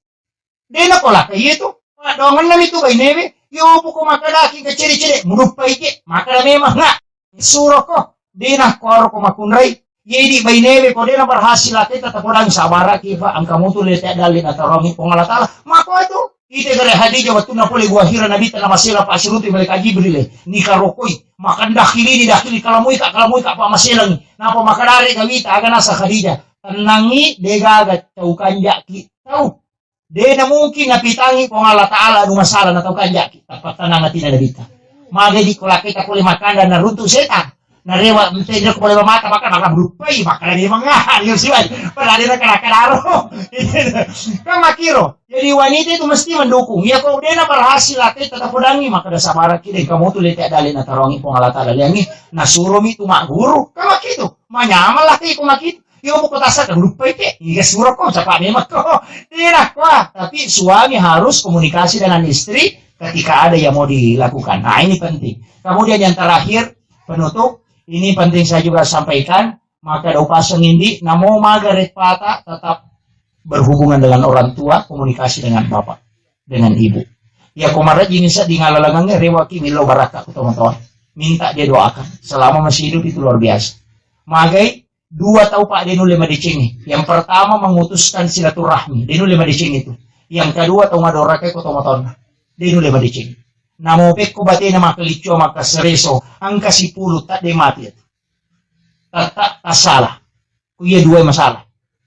Dena pola kayak itu. Doangan itu bainewe, yo buku makadaki ke ciri-ciri, muduppai ke, makada memang nak. Suroko, dena kuaro ko makunrai. Jadi bainewe ko dena berhasil laki tata podang sabara ki, Pak, angka mutu lete dalli na tarongi Puang Allah Taala. Mako itu, ite gare Hadijah waktu na pole gua hira Nabi tana masela Pak Suruti malaikat Jibril, eh, ni karokoi, makan dakili ni dakili, kalamui ka, kalamui ka, Pak, maselang. Napa makadare gawita, aga nasa Khadijah. Tenangi, degaga tau kanjaki tau. Dena mungkin napitangi Puang Allah Taala anu masalah na tau kanjaki. Tappa tenang atina Nabitta. Magai di kolaketa pole makanda na runtu setan. Narewa mtendra ko pole mata maka nara rupai maka dia mangahan yo siwai. Padahal dia kena kenaro. Kan makiro. Jadi wanita itu mesti mendukung. Ya kok dena berhasil laki tetap podangi maka ada sabaraki deh kamu tuh lihat dalil na tarongi Puang Allah Taala liangi. Nasuro mi tu mak guru. Kan makitu. Manyaman laki ko makitu. Yo, buku tasar, lupa itu. Iya, suroko, siapa memang kok. Tidak, wah. Tapi suami harus komunikasi dengan istri ketika ada yang mau dilakukan. Nah, ini penting. Kemudian yang terakhir, penutup, ini penting saya juga sampaikan, maka ada upaseng indi, namo maga repata tetap berhubungan dengan orang tua, komunikasi dengan bapak, dengan ibu. Ya, ko marajing isa di ngalalangannya, rewaki milo baraka ku teman-teman. Minta dia doakan. Selama masih hidup itu luar biasa. Magai, dua tau, Pak, de nulle madecengi. Yang pertama, memutuskan silaturahmi, de nulle madecengi itu. Yang kedua, tau madoraka ko tau matonna, de nulle madecengi. Namo pekko batena makaliccu, makasereso, angka sipulu, tak de mati itu. Tak, tak, tak salah. Ku iya dua masalah.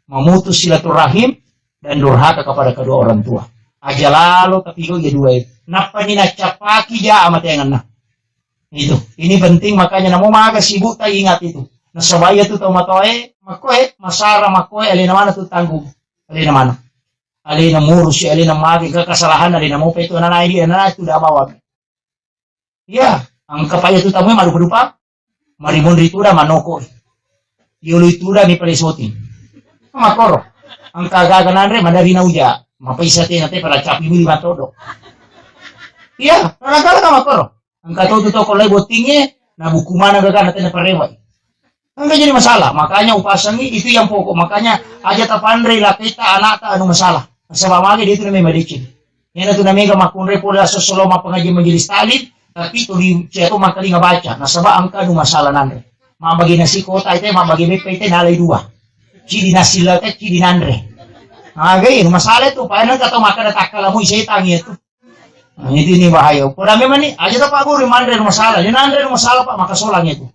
Memutus silaturahim dan durhaka kepada kedua orang tua. Aja lalo tapi ko iya dua itu. Nappa ni naccapaki ja amatenganna. Itu. Ini penting, makanya namo maga sibuk ta ingat itu. Nasaba iya tu tau matoae, makkoe, masara makkoe, alena mana tu tanggung. Alena mana. Alena murusi, alena mage, ke kesalahan alena mope tu anak-anak ini, anak-anak itu udah bawa. Iya, angka pa iya tu tamu marupa-rupa. Marimun ritu udah manoko. Yolo itu udah mi pale soting. Makoro. Angka gaga nanre madari na uja. Mapaisa te nate pada capi mili matodo. Iya, kadang-kadang makoro. Engka to tu toko lai bottingnge, na buku mana gaga na tena parewai. Engka jadi masalah. Makanya upasangi itu yang pokok. Makanya aja tapanre laketa anakta anu masalah. Nasaba mage dia tu namanya madeceng. Iyana tu namega makkunrai pole asossolo mappengajian majelis taklim, tapi tuli cia to makalinga baca. Nasaba engka anu masalah nanre. Mabbagi nasi kota ite, mabbagi beppa ite, nalai dua. Cidi nasi late, cidi nanre. Aga anu masalah itu, paenang kata makkada takkalamui setang itu. Nah, itu ini bahaya. Pada memang ni, aja tak Pak Guru manre rumah salah. Dia nanre rumah salah Pak, maka solang itu.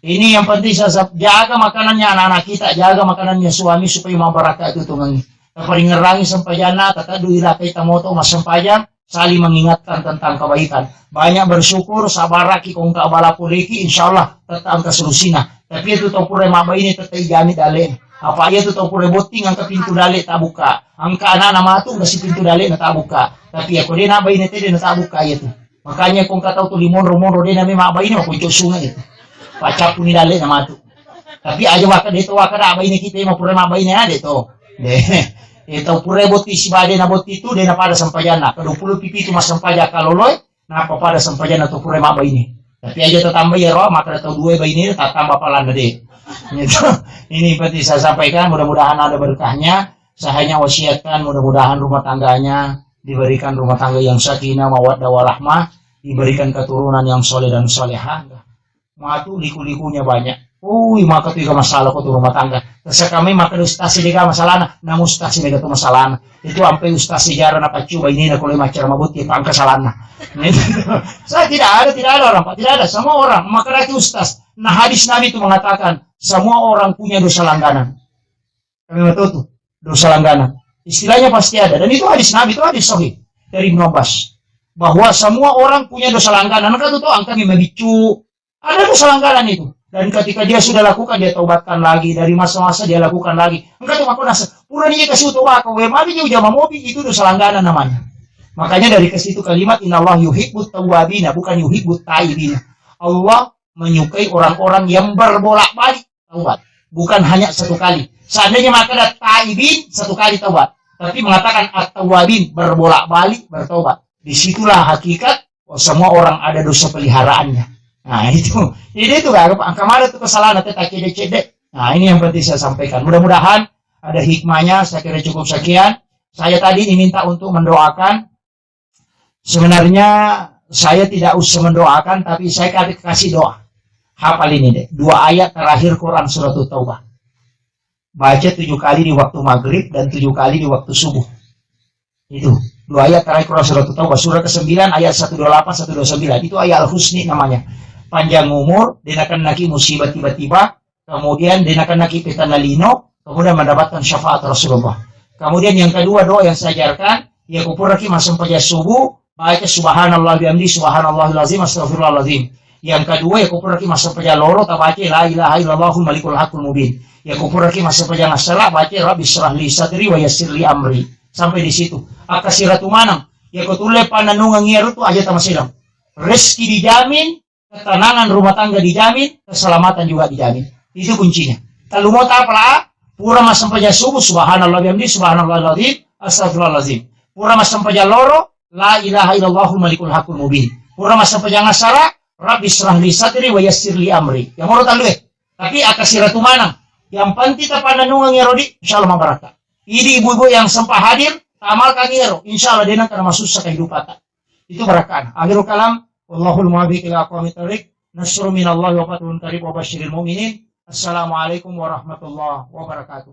Ini yang penting saya sab- jaga makanannya anak-anak kita, jaga makanannya suami supaya mau berkah itu tungangi. Taparingerangi sempajana, tata duwi rakai tamoto mas sempajang, saling mengingatkan tentang kebaikan. Banyak bersyukur, sabaraki kongka bala poleki, insya Allah tetap angka solusina. Tapi itu tau pura mabaine tetap ijami dale. Apa iya tu tau pura botting angka pintu dale tabuka. Angka anak-anak matu kasi pintu dale na tabuka. Tapi ya kode na baine tede na tabuka iya tu. Makanya kong katau tu limonro-monro de nami mabbaine makkuncu sungai itu. Pacappuni dalle na matu. Tapi aja waka de to waka da baine kita ma pura mabbaine ade to. De. E tau pura botti sibade na botti tu de na pada sempajanna. Kedua puluh pipi tu massempajang kaloloi, napa pada sempajanna tu pura mabbaine. Tapi aja tatambai ya roh maka tau dua baine tatamba palanna de. Gitu. Ini penting saya sampaikan, mudah-mudahan ada berkahnya. Saya hanya wasiatkan mudah-mudahan rumah tangganya diberikan rumah tangga yang sakinah, mawaddah, warahmah, diberikan keturunan yang soleh dan solehah. Matu liku-likunya banyak. Ui, maka tu iga masalah ko tu rumah tangga. Terus kami maka ustaz ini ga masalahna, namu ustaz ini ga tu masalahna. Itu ampe ustaz sejarah na paccu bainena kalau macam mabut ya pangka salahna. Saya tidak ada, tidak ada orang, Pak, tidak ada. Semua orang, maka lagi ustaz. Nah, hadis Nabi itu mengatakan, semua orang punya dosa langganan. Kami betul tu, dosa langganan. Istilahnya pasti ada. Dan itu hadis Nabi, itu hadis sahih dari Ibnu Abbas. Bahwa semua orang punya dosa langganan. Kan tu angka memang bicu. Ada dosa langganan itu. Dan ketika dia sudah lakukan, dia taubatkan lagi. Dari masa-masa dia lakukan lagi. Engkau tu makona se-, pura dia kasih taubat, kau wema dia ujar mamobi, itu dosa langganan namanya. Makanya dari ke situ kalimat innallaha yuhibbut tawwabina, bukan yuhibbut taibina. Allah menyukai orang-orang yang berbolak-balik taubat, bukan hanya satu kali. Seandainya makkeda taibin, satu kali taubat, tapi mengatakan at-tawwabin, berbolak-balik bertaubat, disitulah hakikat, oh, semua orang ada dosa peliharaannya. Nah, itu. Jadi itu gak apa, engka maneng tu kesalahan, tapi tak cedde-cedde. Nah, ini yang penting saya sampaikan. Mudah-mudahan ada hikmahnya, saya kira cukup sekian. Saya tadi diminta untuk mendoakan. Sebenarnya saya tidak usah mendoakan, tapi saya kasih, kasih doa. Hafal ini deh, dua ayat terakhir Quran Surat Taubah. Baca tujuh kali di waktu maghrib dan tujuh kali di waktu subuh. Itu, dua ayat terakhir Quran Surat Taubah, surah kesembilan ayat seratus dua puluh delapan, seratus dua puluh sembilan. Itu ayat Al-Husni namanya. Panjang umur, de nakennaki musibah tiba-tiba, kemudian de nakennaki petana lino, kemudian mendapatkan syafaat Rasulullah. Kemudian yang kedua, doa yang saya ajarkan, ya kupuraki massempajang subuh, baca subhanallah bihamdi, subhanallahil azim, astagfirullahalazim. Yang kedua, ya kupuraki massempajang loro, tabaca la ilaha illallahul malikul hakul mubin. Ya kupuraki massempajang assala, baca rabbi syrah li sadri wa yassir li amri. Sampai di situ. Akkasiratu maneng, ya kutulle panennungeng iya rutu aja tamaselang. Rezeki dijamin, ketenangan rumah tangga dijamin, keselamatan juga dijamin. Itu kuncinya. Tellu mota apa? Pura massempajang subuh, subhanallah bihamdi, subhanallahil azim, astagfirullahalazim. Pura massempajang loro, la ilaha illallahul malikul hakul mubin. Pura massempajang assara, rabbi syrah li sadri wa yassir li amri. Yang moro tallu eh. Tapi akkasiratu maneng. Yang penting tapanennungeng ero di, insyaallah mabarakka. Idi ibu-ibu yang sempat hadir, tamalkan ero, insyaallah de nengka masussa kehidupan. Itu barakkana. Akhirul kalam, wallahul muwaffiq ila aqwamit thariq. Nasrun minallahi wa fathun qarib wa basyiril mu'minin. Assalamualaikum warahmatullahi wabarakatuh.